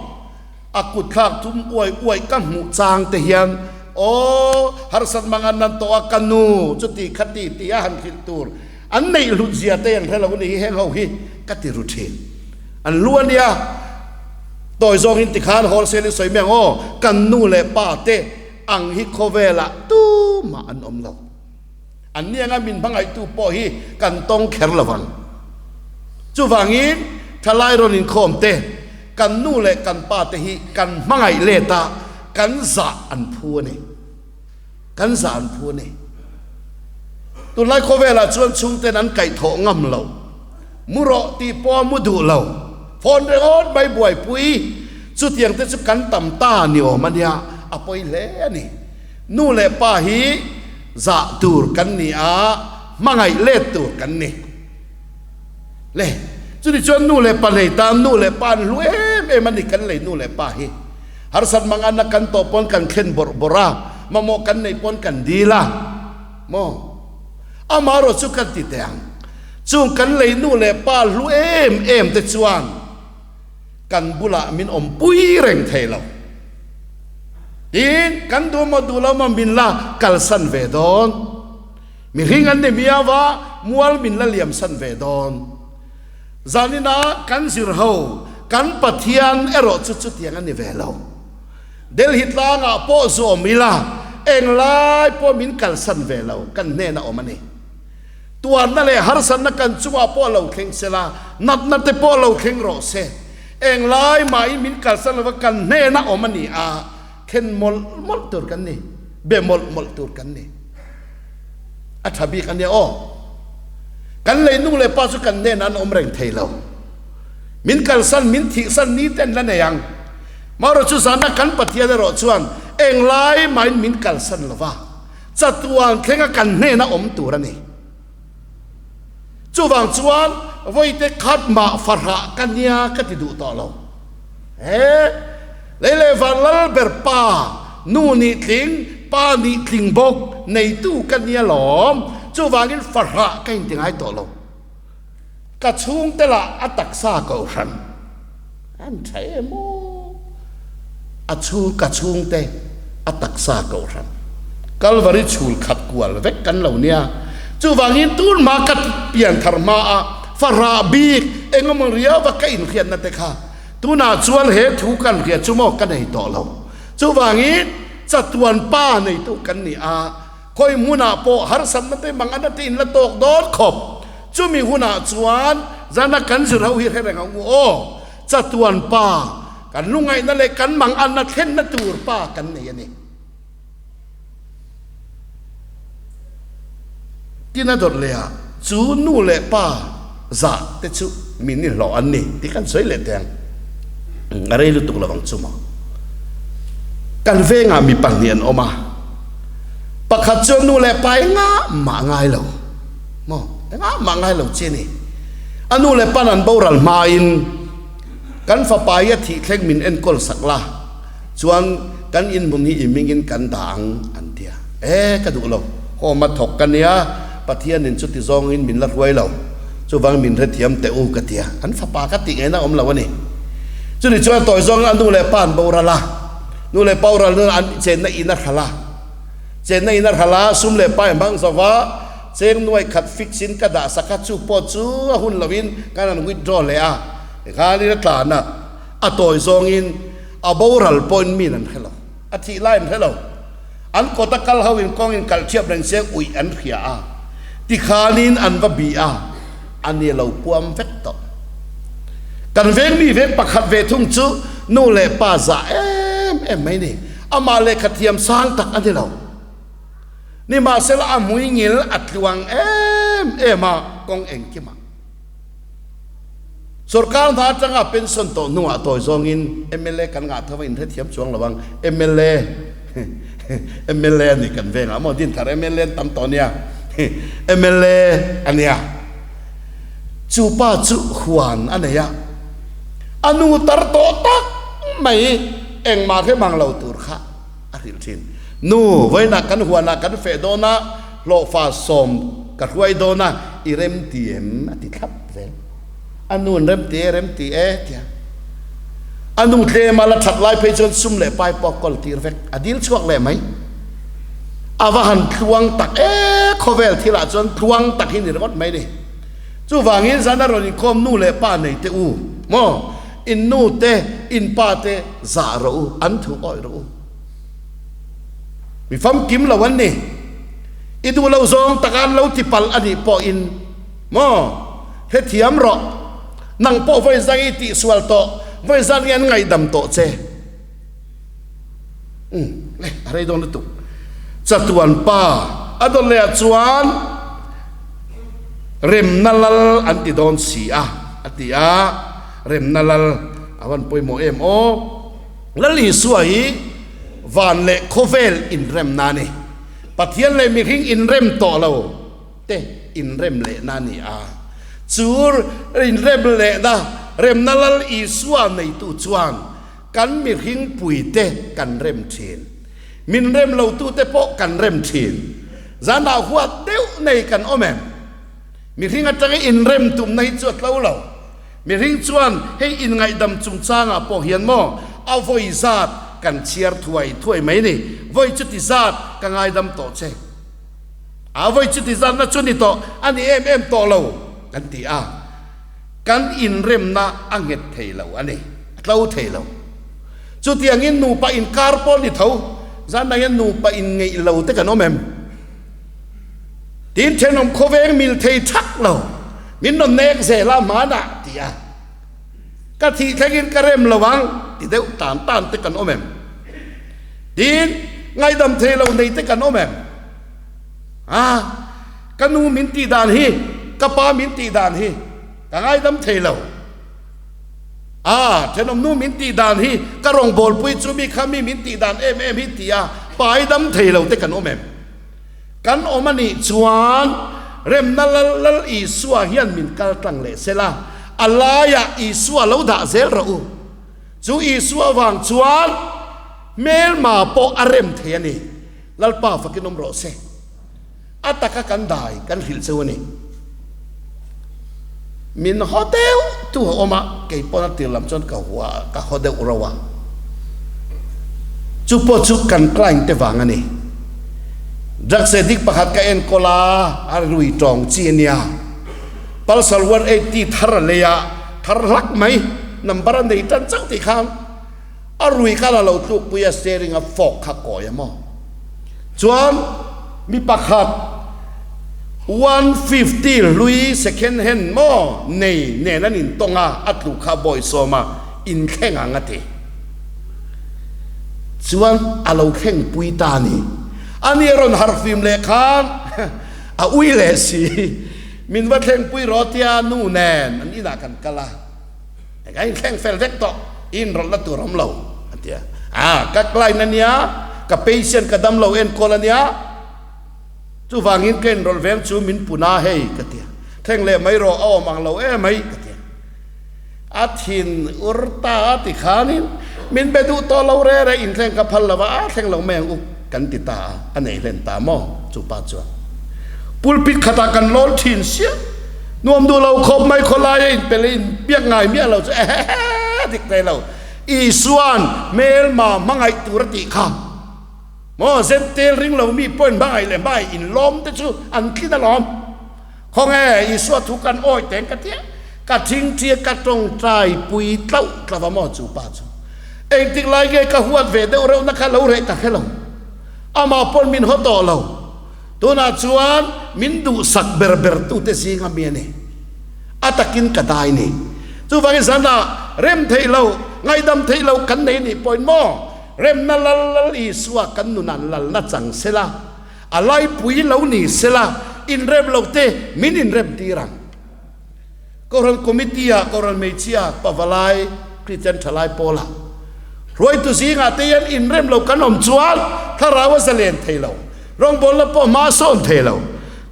A kut thlak thum uai uai ka hmuh chang te hian aw harsat mang an nan tawh a ka nu chuti khati ti a han hrilh tur an neih hlut zia te an hre lo ni hi heng ho hi ka ti ru thin. An hlu a nia tawi zawng in tikhan wholesale in sawi mai ang aw kan nu leh pa te ang hi khawvelah tumah an awm lo. An ni anga min hmangaihtu pawh hi kan tawng kher lo vang. Chuvangin thalai rawn inkhawm te, kan nu leh kan pa te hi kan hmangaih let a, kan zah an phu a ni. Kan zah an phu a ni. Tunlai khawvelah chuan chhungten an kaihthawh ngam lo. Mu rawh tih pawh a mu duh lo. Phone ringawt mai buaipui. Chutiang te chu kan tam ta ni awm a nia, a pawi hle a ni. Nu leh pa hi zah tur kan ni a, hmangaih let tur kan ni. Le, chuni chuan nu leh pa nei tan nu leh pa an hlu em em a ni kan lei nu leh pa hi. Harsat mang anna kan tawh pawn kan thlen bawrh bawrh a, mamawh kan neih pawn kan dil a, maw? Amaherawh chu kan ti teh ang, chung kan lei nu leh pa hlu em em te chuan, kan bulah min awmpui reng thei lo. Tin, kan duh maw duh lo maw min la kalsan ve dawn. Mihring an ni miau a, mual min la liamsan ve dawn. Zanina kan zir ho, kan Pathian erawh chu chutiang a ni ve lo. Delhi tlangah pawh zawm ila, englai pawh min kalsan ve lo, kan hnena awm a ni. Tuarna leh harsatna kan chungah pawh lo thleng se la, natna te pawh lo thleng rawh se. Englai mahin min kalsan lova kan hnena awm a ni a, thlen mawlh mawlh tur kan ni, be mawlh mawlh tur kan ni. A tha bik a nia aw. Kan lei nu leh pa chu kan hnenah an awm reng thei lo. Min kalsan, min thihsan ni te an la nei ang. Marawh chu zana kan Pathian erawh chuan englai mahin min kalsan lova. Chatuan thlenga kan hnena awm tur a ni. Chuvang chuan vawite khat mah fahrah ka nia ka ti duh tawh lo. He lei leh van lal ber pa, nu nih tling, pa nih tling bawk neitu ka nia lawm. Chuvangin fahrah ka inti ngai tawh lo. Ka chhungte lah a taksa kohhran an tha em aw. A chhung ka chhungte a taksa kohhran Kalvari chhul khat kual vek kan lo nia. Chuvangin tun hma ka pian thar hma a fahrah bik engemaw riau a ka inhriatna te kha tunah chuan he thu kan hriat chu maw ka nei tawh lo. Chuvangin chatuan pa neitu kan ni a. Khawi hmunah pawh harsatna te mangana te in la tawk dawn khawp. Chumi hunah chuan zana kan zir ho hi hre reng ang u aw. Chatuan pa, kan lungaihna leh kan manganna thlenna tur pa kan nei a ni. Tin a dawt leh ah chu nu leh pa zah te chu mi ni hlawh an ni tih kan sawi leh teh ang. A rei lutuk lo ang chu maw. Kan vengah mi pahnih an awm a, pakhat chuan nu leh pa engah mah ngai lo maw, engah mah ngai lo chi a ni. A nu leh pan an boral hmain kan fapa hi a thih thleng min enkawl sak la, chuan kan inhmun hi i hmingin kan dah ang an ti a. E, ka duh lo, home a thawk ka nia, Pathianin chuti zawngin min la hruai lo, chuvang min hrethiam teh u ka ti a, an fapa ka tih ngaihna awm lo a ni. Chuni chuan tawi zawngin a nu leh pa an boral a, nu leh pa boral hnuah an chenna in a hralh a, chenna in a hralh a, sum leh pa in hmang zo va, Cheng nuai khat fix in ka dah sak a, chu pawh chu a hun lo in kan han withdraw leh a, tikhan in a tlan a, a tawi zawng in a boral pawh in min an hre lo, a thih lai an hre lo, an kawt a kal ho in kawng in kalh thiap reng se uih an hria a, tikhan in an va bih a, a ni lo puam vek tawh. Kan veng mi veng pakhat ve thung chu nu leh pa zah em em mai ni, amah lehkha thiam sang tak a ni lo. Nimahsela a hmuingil a tluang em em a, kawng engkimah. Sorkar hna atanga pension tawh hnuah tawi zawngin mla kan ngah tho a inhrethiam chuang lo ang. Mla mla a ni kan vengah maw Dinthar mla an tam tawh nia mla a nia. Chu pa chu huan a nei a, a nu tar tawh tak mai engmah hre mang lo tur kha. A hrilh thin. Nu, vawiinah kan huanah kan feh dawn a, hlawhfa sawm ka hruai dawn a, i rem ti em? A ti thlap zel. A nu an rem ti e, rem ti e, tia. A nu tlema la that lai phei chuan sum leh pai pawh a kawl tir vek, a dil chhuak leh mai. A va han tluang tak e, khawvel thilah chuan tluang tak hi ni ringawt mai ni. Chuvangin zan a rawn inkhawm nu leh pa nei teh u maw? In nu te, in pa te zah rawh u, an thu awih rawh u. Mi famkim lo an ni. I duh lo zawng taka an lo ti palh a nih pawhin maw hrethiam rawh. Nang pawh vawi zang i tihsual tawh, vawi zan nge an ngaihdam tawh che. Umm le, a rei dawn lutuk. Chatuan pa a dawn leh ah chuan remna lal an ti dawn si a, a ti a, remna lal a van pawimawh em aw. Lal Isua hi van leh khawvel inremna a ni. Pathian leh mihring inrem tawh lo te inrem lehna a ni a. Chu inrem lehna, remna lal Isua neitu chuan Kan mihring puite kan rem thin. Min rem lotute pawh kan rem thin. Zanah huat deuh nei kan awm em? Mihring atanga inrem tumna hi chu a tlo lo. Mihring chuan hei inngaihdam chungchangah pawh hian maw a vawi zat kan chhiar thuai thuai mai ni. Vawi chuti zat ka ngaidam tawh che. A vawi chuti zatna chu ni tawh a ni em em tawh lo kan ti a. Kan inremna a nghet thei lo a ni, a tlo thei lo. Chutiangin nupa inkar pawh ni tho, zanah hian nupa inngeih lo te kan awm em? Tin thenawm khawveng mil thei thak lo, min rawn nek zel a hmanah ti a, ka thih thlengin ka rem lo ang ti deuh tan tan te kan awm em? Tin ngaihdam thei lo nei te kan awm em? A, ka nu min tih dan hi, ka pa min tih dan hi ka ngaidam thei lo. A, thenawm nu min tih dan hi, ka rawngbawlpui chu mi kha mi min tih dan em em hi ti a, paidam thei lo te kan awm em? Kan awm a nih chuan remna Lal Lal Isua hian min kal tlang leh se la, a laiah Isua lo dah zel rawh u. Chu Isua vang chuan hmelma pawh a rem thei a ni. Lalpa fakin awm rawh se. A taka kan dai kan hrilh cheu a ni. Min haw deuh tu a awm a, kei pawn a tir lam chuan ka hua ka haw deuh ro a. Chu pawh chu kan client te vang a ni. Drugs addict pakhat ka enkawl a, a rui tawng chi a nia. Pulsar 180 thar a lei a, thar hlak mai, number a nei tan chauh tih khan A rui kha la lo tlukpui a steering a fork kha kawi a maw? Chuan mi pakhat 150 hlui second hand maw nei nen an intawng a, a tluk kha bawisawm a inthleng ang a ti. Chuan a lo thlengpui ta a ni. Ani a rawn harhfim leh khan a ui leh si. Min va thlengpui rawh tia nu nen an inah kan kal a. Ka inthleng fel vek tawh, i inrawlhna tur awm lo, a ti a. A, ka client a nia, ka patient ka damlo enkawl a nia, chuvangin ka inrawlh veng chu min pun a hei, ka ti a. Thleng leh mai rawh, a awm ang lo em mai, ka ti a. A thin ur ta a ti khanin min be duh tawh lo re re, inthleng ka phal lo va, a thleng lo mai ang u, kan ti ta a, a nei hlen ta maw? Chu pa chuan pulpit khatah kan lawn thin sia, nuam duh lo khawp mai khawlaia inpel in biak ngai miah lo chu ehehe dik thei lo, Isua'n hmelma hmangaih tur a tih kha maw, Zentel ring lo mi pawhin hmangaih leh hmangaih inlawm te chu an tlin alawm. Khawnge Isua thu kan awi teng ka tia, ka thingthia ka tawngtai pui tlauh tlauh a maw chu pa chu. Engtik lai nge ka huat ve deuh reuh na kha lo reh ka hre lo. Amah pawn min haw tawh lo. Tunah chuan min duhsak ber ber tute zinga mi a ni. A takin ka dai ni. Chuvangin zanah rem theih lo, ngaihdam theih lo kan nei nih pawhin maw remna lal lal Isua kan nunah lalna chang sela, A laipui lo ni sela, inrem lo te min inrem tir ang. Kohhran Committee ah Kohhran Hmeichhia Pavalai Kristian Thalai Pawlah hruaitu zingah te hian inrem lo kan awm chuan thlarau a zalen thei lo, rawngbawlna pawh hma a sawn thei lo.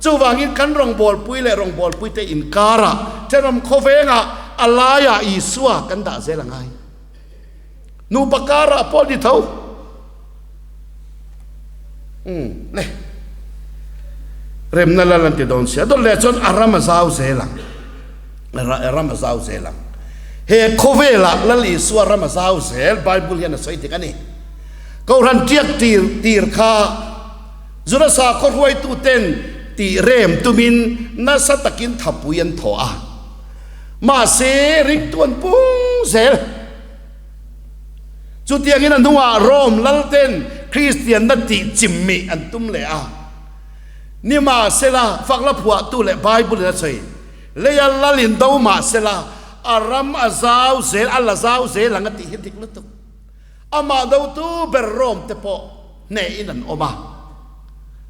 Chuvangin kan rawngbawlpui leh rawngbawlpui te inkarah thenawm khawvengah a laiah Isua kan dah zel a ngai. Nupa karah pawh ni tho. Umm le. Remna lal an ti dawn sia. Dawt leh chuan a ram a zau zel ang. A ram a zau zel ang. He khawvelah Lal Isua ram a zau zel Bible hian a sawi dik a ni. Kohhran tiak tir tir kha Juda sakhaw hruaituten tih rem tumin nasa takin thapui an thawh a. Mahse ringtu an pung zel. Chutiangin a hnuah Rome lalten Kristianna tih chimmi an tum leh a. Nimahsela, fakla phuahtu leh Bible-in a sawi, Leia lalin do mahsela, a ram a zau zel, a la zau zel ang a tih hi dik lutuk. Amah dotu ber Rome te pawh hnehin an awm a.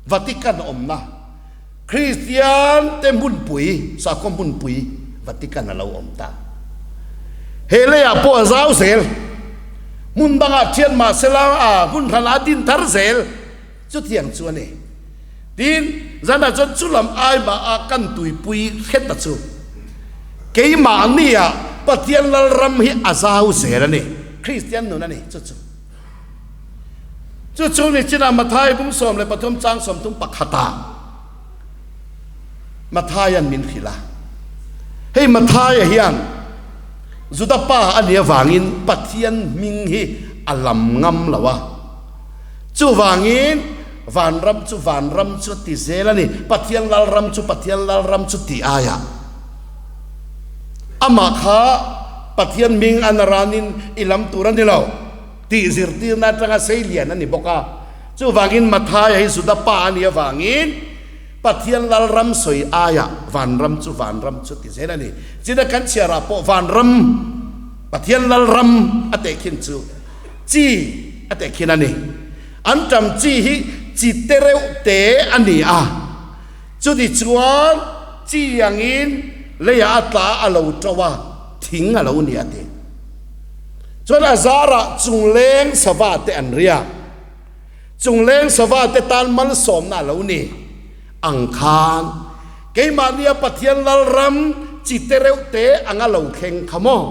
Vatican awmna, Kristian te hmunpui, sakhaw hmunpui Vatican a lo awm ta. He leiah pawh a zau zel. Hmun dangah thian mah sela a hmun hranah a din thar zel. Chutiang chu a ni. Tin, zanah chuan chu lam ai mah a kan tuipui hret a chu. Keimahnia Pathian Lalram hi a zau zel a ni. Kristian nun a ni chu chu. Chu chu ni chinah Mathai bung 13 chang 31ah Mathaia'n min hrilh a. Hei Mathaia hian Juda pa a nih avangin Pathian hming hi a lam ngam lo a. Chuvangin vanram chu vanram chu a ti zel a ni, Pathian lalram chu Pathian lalram chu tih aiah. Amah kha Pathian hming a naranin i lam tur a ni lo. Tih zirtirna atanga sei lian a ni bawk a. Chuvangin Mathaia hi Juda pa a nih avangin Pathian lalram sawi aiah vanram chu vanram chu ti zel a ni. China kan chhiarah pawh vanram, Pathian lalram a tehkhin chu chi a tehkhin a ni. An ṭam chi hi chi te reuh te a ni a. Chuti chuan chi angin leiah a tla a lo ṭo a, thing a lo ni a ti. Chuan a zarah chungleng sava te an riak. Chungleng sava te tan malsawmna a lo ni ang khan keimahnia Pathian Lalram chi te reuh te anga lo thleng kha maw?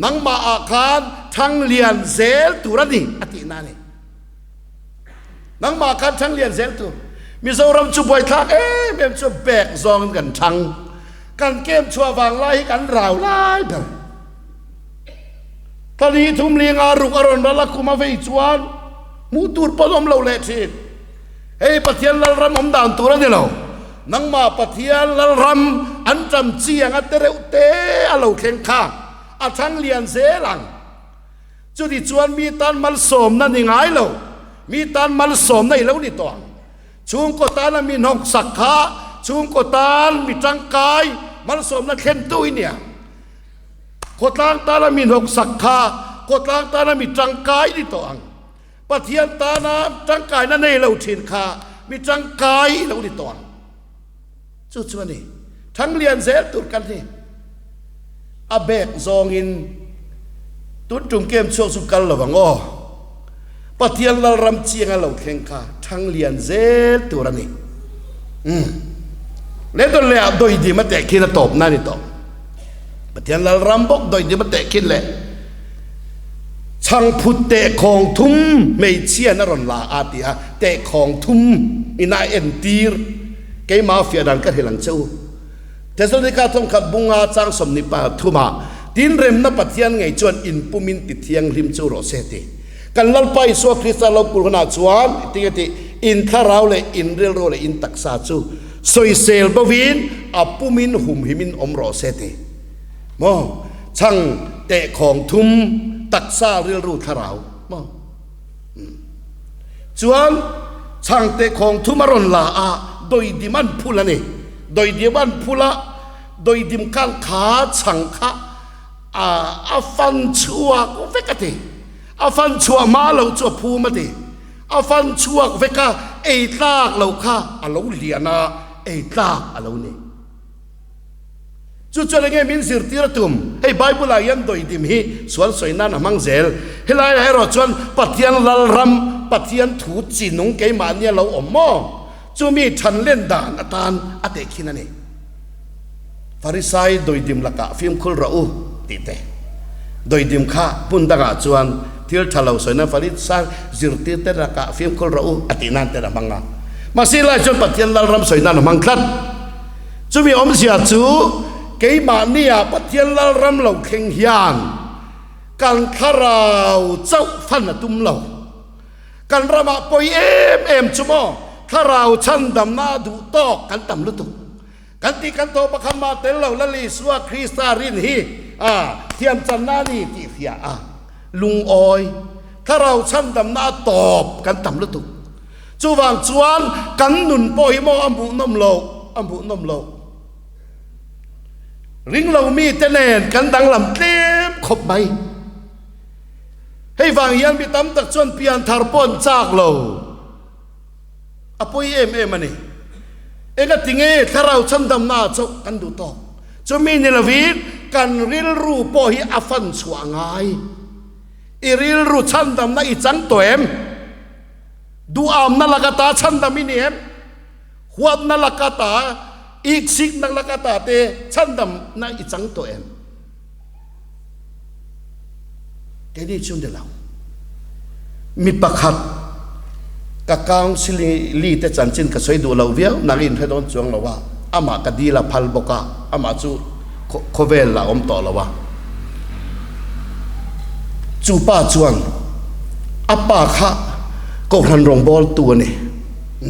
Nangmah ah khan thang lian zel tur a ni a tihna a ni. Nangmah khan thang lian zel tur. Mizoram chu buaithlak em em chu bag zawngin kan thang. Kan kem chhuah vang lai hi kan rau lai ber. Thla thum li nga ruk a rawn ral a kum a vei chuan hmuh tur pawn awm lo leh thin. Hei Pathian Lalram awm dan tur a ni lo. Nangmah Pathian Lalram an ṭam chi ang a te reuh te a lo thleng kha a thlang lian zel ang. Chuti chuan mi tan malsawmna ni ngai lo, mi tan malsawmna i lo ni tawh ang. Chhungkaw tana mi hnawksak kha chhungkaw tan mi tangkai malsawmna thlentu i nia. Khawtlang tana mi hnawksak kha khawtlang tana mi tangkai ni tawh ang. Pathian tana tangkaina nei lo thin kha mi tangkai i lo ni tawh ang. Chu chu a ni. Thanglian zel tur kan ni. A bek zawngin tun tum kem chhuak chu kal lo ang aw. Pathian Lalram chianga lo thleng kha Thanglian zel tur a ni. Umm. Le don leh ah doidim a tehkhin a tawpna a ni tawh. Pathian Lalram bawk doidim a tehkhin leh chhangphut tehkhawng thum hmeichhian a rawn la a ti a, tehkhawng thum ina a entir keimah fiah dan ka hrilh ang che u. Thesalonika thawnkhat bunga chang 23 ah Tinremna Pathian ngei chuan inpumin ti thianghlim chu rawh se ti. Kan Lalpa Isua Krista lo kul hunah chuan tinge tih in thlarau leh in rilru leh in taksa chu sawisel bovin a pumin humhimin awm rawh se ti. Maw? Chhang tehkhawng thum taksa rilru thlarau maw? Chuan chhang tehkhawng thum a rawn la a, doidim an phul a ni. Doidim an phul a, doidim khan kha chhang kha a a fan chhuak vek a ti. A fan chhuah hma loh chu a phum a ti. A fan chhuak vek a, ei tlak loh kha a lo lian a, ei tlak a lo ni. Chu chuan enge min zirtir a tum? Hei Bible ah hian doidim hi sual sawi nan a hmang zel. Helaiah erawh chuan Pathian Lalram, Pathian thu chi nung keimahni a lo awm maw? Chumi than len dan atan a tehkhin a ni. Farisai doidim lakah fimkhul rawh u tih te. Doidim kha hmun dangah chuan thil tha lo sawi nan Farisai zirtir te lakah fimkhul rawh u a tih nan ten a hmang a. Mahse helaiah chuan Pathian Lalram sawi nan a hmang tlat. Chumi awmzia chu keimahnia Pathian Lalram lo thleng hian kan thlarau chauh fan a tum lo. Kan ramah pawi em em chu maw thlarau chhandamna duh tawk kan tam lutuk. Kan tih kan tawh pakhat mah tel lo Lal Isua Krista rin hi a thiamchanna a ni tih hria a lungawi thlarau chhandamna a tawp kan tam lutuk. Chuvang chuan kan nun pawh hi maw a hmuhnawm loh, a hmuhnawm loh. Ringlo mite nen kan danglam tlem khawp mai. Hei vang hian mi tam tak chuan pianthar pawh an chak lo. A pawi em em a ni. Engati nge thlarau chhandamna ah chauh kan duh tawk? Chumi ni lovin kan rilru pawh hi a fan chhuah ngai. I rilru chhandamna i chang tawh em? Duhamna laka ta chhandam i ni em? Huatna laka ta, iksikna laka ta te chhandamna i chang tawh em? Keini chu ni lo. Mi pakhat ka counselling te chanchin ka sawi duh lo viau nang in hre dawn chuang lo a, amah ka dil a phal bawk a, amah chu khawvel a awm tawh lo a. Chu pa chuan a pa kha Kohhran rawngbawltu a ni.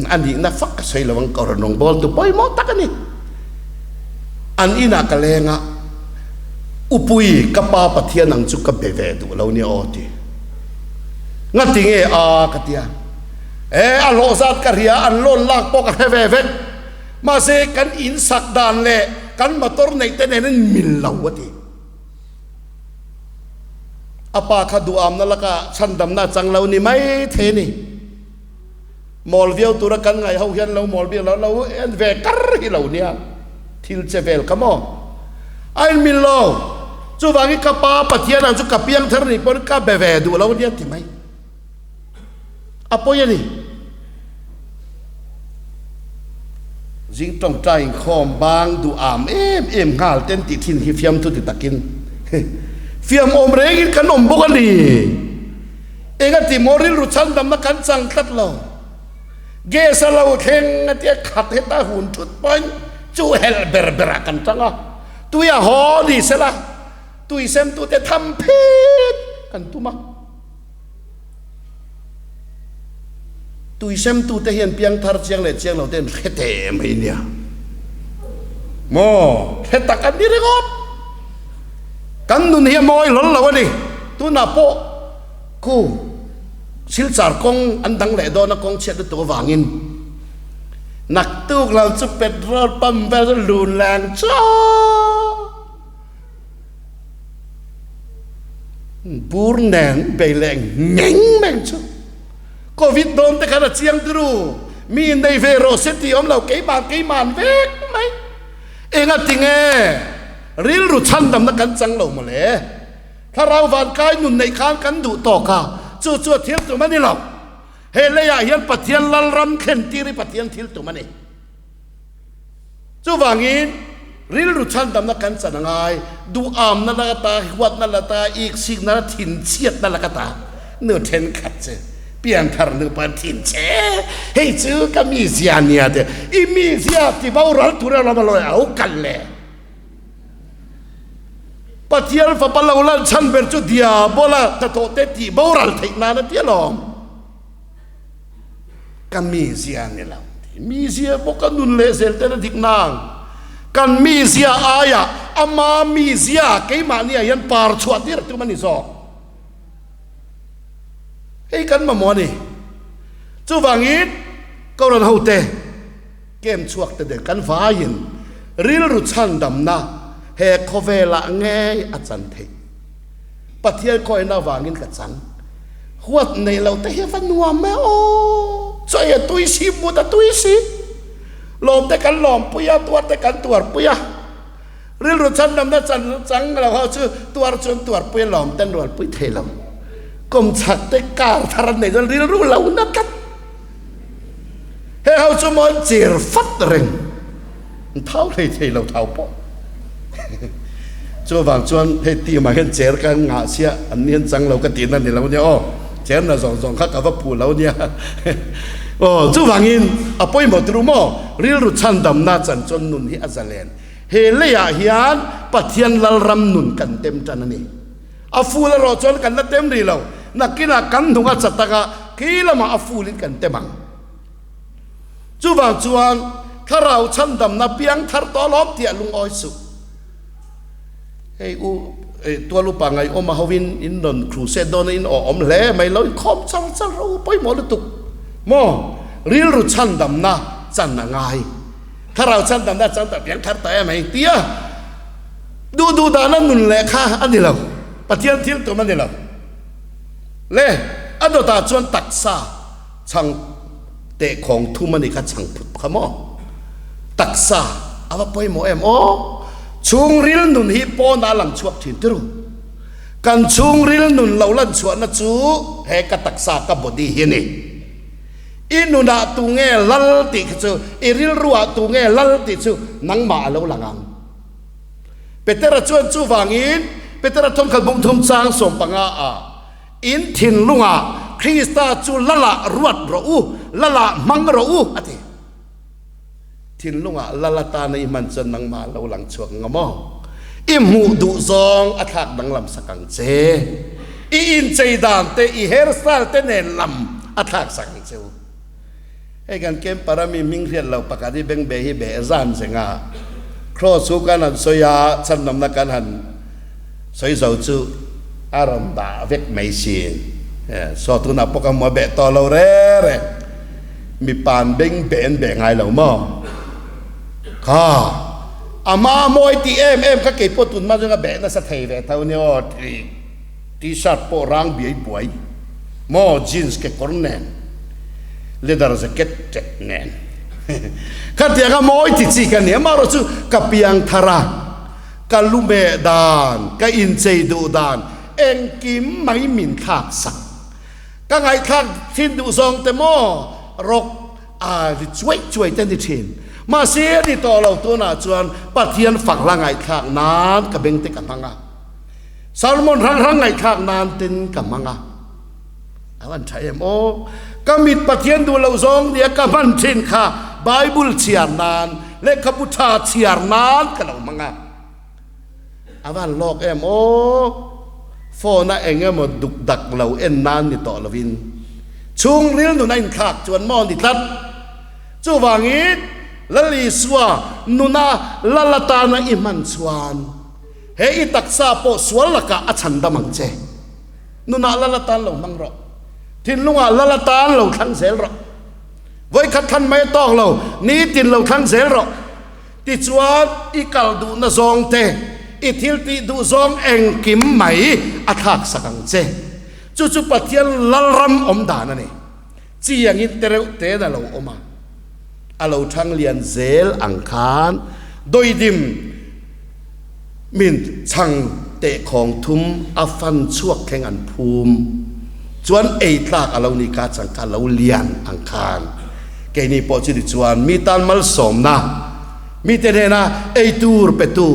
A nihna fak ka sawi lo ang, Kohhran rawngbawltu pawimawh tak a ni. An inah ka leng a, Upui, ka pa Pathian ang chu ka be ve duh lo nia aw ti. Ngati nge a ka ti a. E, a hlawh zat ka hria, an loan lak pawh ka hre ve vek. Mahse, kan insak dan leh kan motor neih te nen an mil lo a ti. A pa kha duhamna laka chhandamna a chang lo ni mai thei a ni. Mawl viau tura kan ngaih ho hian lo mawl bik lo, lo en ve kar hi lo nia. Thil che vel kha maw? A inmil lo. Chuvangin ka pa Pathian ang chu ka piang thar nih pawn ka be ve duh lo nia ti mai. A pawi a ni. Zing tawngtai inkhawm bang duh am em em nghal ten tih thin hi fiamthu ti takin fiam awm rengin kan awm bawk a ni. Engati maw rilru chhandamna kan chang tlat lo. Gas a lo thleng a tia khat heta hun thut pawn chu helh ber berah kan tang a, tui a haw ni sela tui semtute tham phit kan tum a. Tui semtute hian piangthar chiang leh chiang lo te an hre teh mai nia. Maw hre tak an ni ringawt. Kan nun hi a mawi hlawl lo a ni. Tunah pawh khu Silchar kawng an dang leh dawn a kawng chhiat lutuk avangin naktuk lo chu petrol pump vel chu lun leng chaw. Bur nen bei leh ngeng meng chu Covid dawn te khan a chiang turu mi in nei ve rawh se tih awm lo keimah keimah vek mai enga tinge rilru chhandamna kan chang lo mawle thlarau vankai nun neih khan kan duh tawk a chu chu a thil tum a ni lo he leiah hian Pathian Lalram thlen tir hi Pathian thil tum a ni. Chuvangin, rilru chhandamna kan chan a ngai, duhamna lak ata, huatna lak ata, iksikna lak, thinchhiatna lak ata nu thenkhat chu pianthar nupa an thinchhe, hei chu ka mizia nia te, i mizia ti boral tur erawh lama lawi au kal le. Pathian fapa lo lan chhan ber chu diabola hnathawh te tih boral theih nan a ti alawm. Ka mizia ni lo ti. Mizia bawk a nun leh zel ten a dik nang. Kan mizia aia ama mizia keimahni ah hian par chhuah tir tum a ni zawk. Hei kan mamawh a ni. Chuvangin Kohhran hote kem chhuak te nen kan vaiin rilru chhandamna he khawvelah ngei a chan theih. Pathian khawihna avangin ka chang. Huat neih loh te hi a va nuam e aw. Chaw a tui si, mut a tui si. Lawm te kan lawmpui a, tuar te kan tuarpui a. Rilru chhandamna chan chang lo ho chu tuar chuan tuarpui a lawm ten rualpui thei lo. Kawmchhak te kar thar an nei chuan rilru lo na tlat. He ho chu maw an cher fat reng. An thau hlei thei lo thau pawh. Chuvang chuan hei team ah hian chair ka ngah sia an ni an chang lo ka tihna ni lo nia aw. Chair na zawng zawng kha ka va phu lo nia. Aw chuvangin a pawimawh tur maw rilru chhandamna chan chuan nun hi a zalen. He leiah hian Pathian Lalram nun kan tem tan a ni. A ful erawh chuan kan la tem rih lo. Nakinah kan hnung a chat anga khi lamah a fulin kan tem ang. Chuvang chuan thlarau chhandamna piang thar tawh alawm tih a lungawi suh. Hei u tual upa ngaihawm a hovin in rawn crusade dawn a in aw awm hle mai lo inkhawm char char ro pawimawh lutuk maw rilru chhandamna chan a ngai. Thlarau chhandamna chan ta piang thar ta em hei tia duh duh dahna nun leh kha a ni lo. Pathian thil tum a ni lo. Le a dawtah chuan taksa Chhang teh khawng thum a ni kha chhang phut kha maw? Taksa a va pawimawh em aw? Chhungril nun hi pawnah a lang chhuak thin tirh. Kan chhungril nun lo lan chhuahna chu he ka taksa ka body hi a ni. I nunah tu nge lal tih kha chu, i rilruah tu nge lal tih chu nangmah a lo lang ang. Petera chuan chuvangin Petera thawmkhat bung thum chang 15 ah, In thinlungah Krista chu Lalah ruat rawh u, Lalah hmang rawh u, a ti. Thinlungah Lal atana i hman chuan nangmah lo lang chhuak ang maw? I hmuh duh zawng a thlak danglam sak ang che. I inchei dan te, i hairstyle te nen lam a thlak sak ang che u. Hei kan camper a mi hming hriat lo pakhat hi beng be hi be zan zeng a, cross chu kan han sawi a, chhandamna kan han sawi zo chu a rawn dah vek mai sin. Saw tunah pawh ka hmu a beh tawh lo re re. Mipa an beng beh an beh ngai lo maw? Kha a hma mawi tih em em kha keipawh tun hma chuan ka beh nasa thei ve tho nia aw, T-shirt pawh rang biai buai maw jeans kekawr nen leather jacket ṭek nen khatiang a mawi ti chi ka ni amaherawh chu ka piang thar a ka lu meh dan ka inchei duh dan engkim mai min thlak sak ka ngaihthlak thin duh zawng te maw rock a ri chuai chuai te ni thin mahse a ni tawh lo tunah chuan Pathian fak hla ngaihthlak nan ka beng te ka hmang a. Sermon hrang hrang ngaihthlak nan ten ka hmang a, a van tha em aw. Ka mit Pathian duh loh zawng nia ka hman thin kha Bible chhiar nan, lehkhabu tha chhiar nan ka lo hmang a, a van lawk em aw. Phone a eng emaw duk dak lo en nan ni tawh lovin chhungril nun a inthlak chuan maw ni tlat. Chuvangin Lal Isua nuna lal atana i hman chuan He i taksa pawh sual lakah a chhandam ang che. Nunah lal atan lo hmang rawh. Thinlungah lal atan lo thlang zel rawh. Vawikhat thlan mai a tawk lo, nitin lo thlang zel rawh. Tichuan i kal duhna zawng te, i thil tih duh zawng engkim mai a thlak sak ang che. Chu chu Pathian Lalram awm dan a ni. Chi angin tereuh te'n a lo awm a, a lo thang lian zel ang khan dawidim min chhang tehkhawng thum a fan chhuak thleng an phum chuan ei tlak a lo ni ka chang kha lo lian ang khan keini pawh chu tichuan mi tan malsawmna. Mite hnena ei tur petu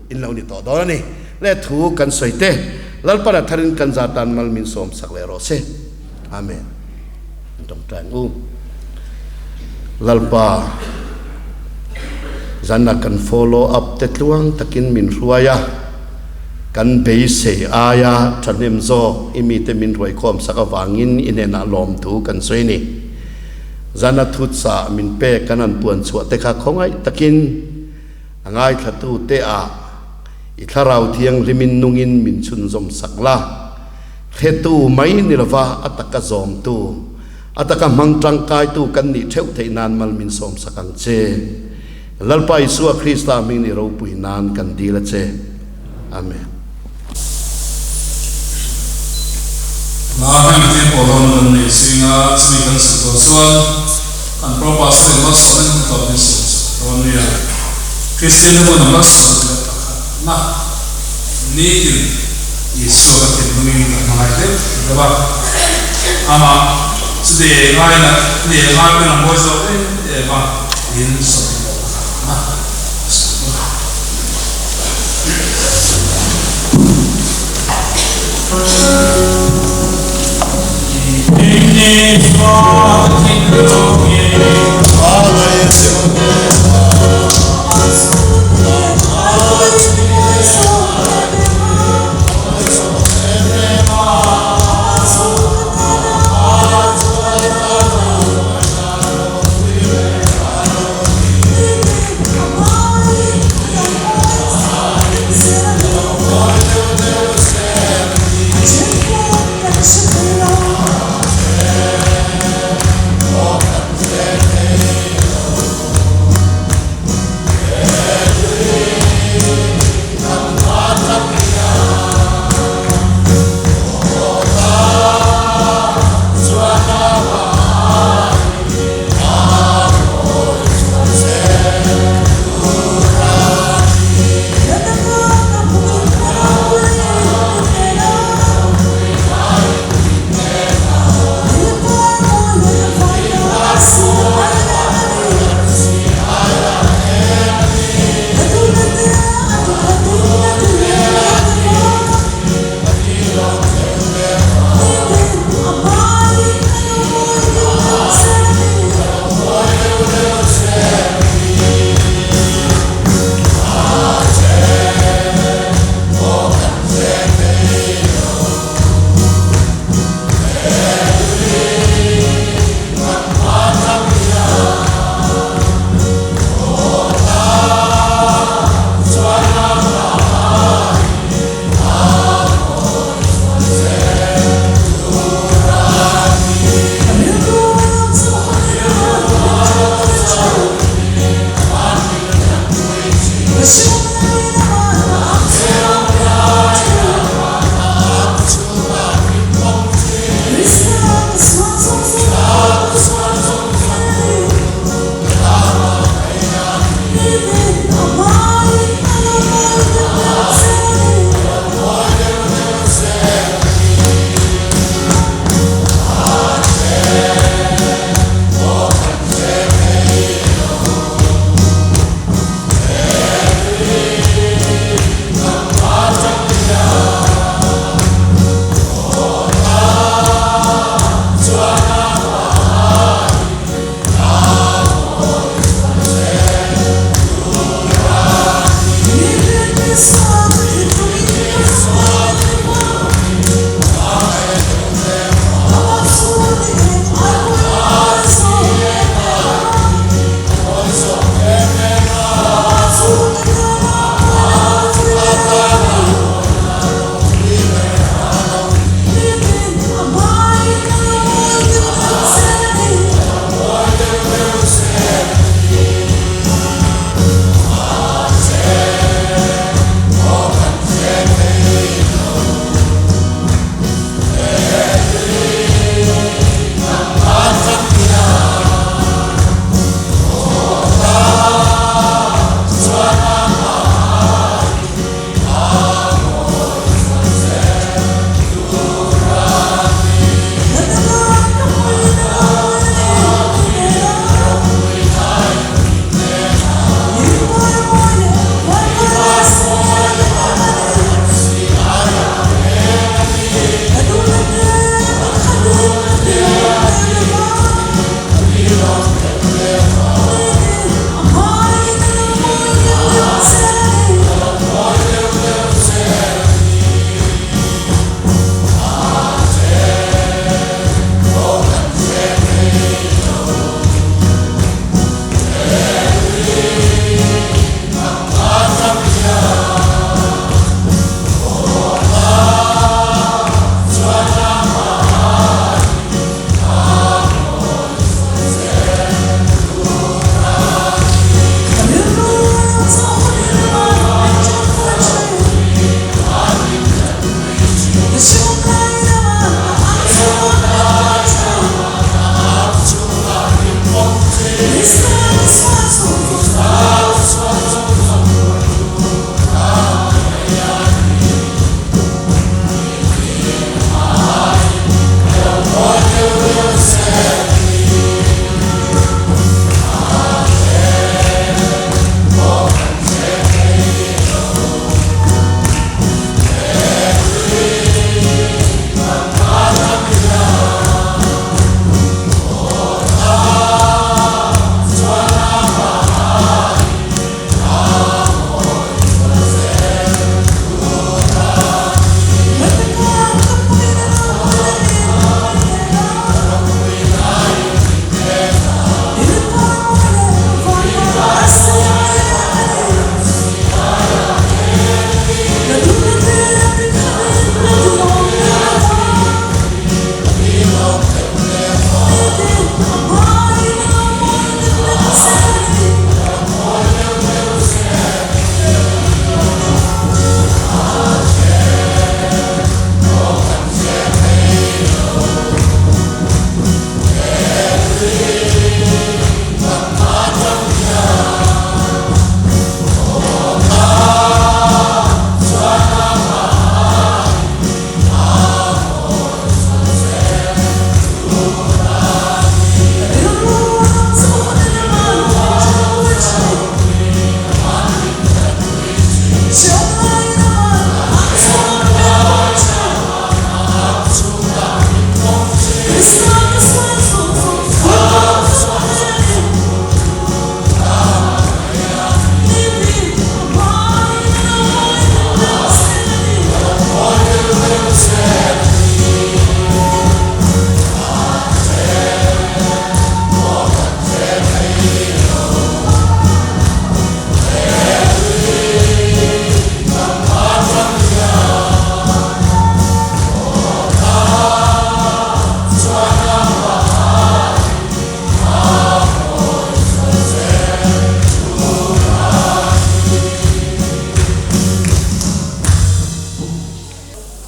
in lo ni tawh dawn a ni. Le thu kan sawi te, Lalpan a tharin kan za tan mal min sawm sak leh rawh se. Amen. An tawngtai ang u. Lalpa, zana kan follow up te tluang takin min hruai a, kan beisei aia thahnem zawk i mite min hruaikhawm sak avangin i hnenah lawmthu kan sawi ni. Zana thutsa min pek kan han puan chhuah te kha khawngaih takin a ngaithlatu te ah i thlarau thianghlimin nungin min chhunzawm sak la. Hretu mai ni lova a taka zawmtu, a taka hmang tangkaitu kan nih theuh theih nan mal min sawm sak ang che. Lalpa Isua Krista hming ni ropui nan kan dil a che. Amen. Hla hming te pawh rawn kan nei zinga chumi kan sawi tawh chuan kan pro pastor in malsawmna in tawp min sawm sak dawn nia. Kristian hun a malsawm leh pakhatna nitin Isua ka thinlungin ka hmangaih deuh deuh a, amah chu de ngaina de ngai pawn a mawi zawk em em a in sawm leh pakhatna a sawi dawn.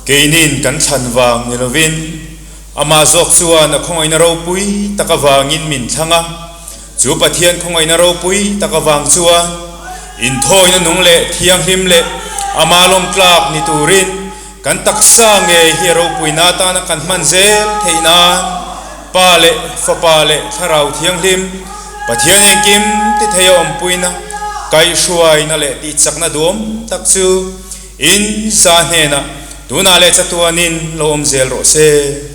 Keinin kan thlan vang ni lovin, amah zawk chuan a khawngaihna ropui tak avangin min thlang a. Chu Pathian khawngaihna ropui tak avang chuan inthawina nung leh thianghlim leh amah lawmtlak ni turin kan taksa ngei hi a ropuina atana kan hman zel theih nan Pa leh Fapa leh Thlarau Thianghlim Pathian engkim ti thei a awmpuina, kaihhruaina leh tihchakna duam tak chu in za hnenah tunah leh chatuanin lo awm zel rawh se.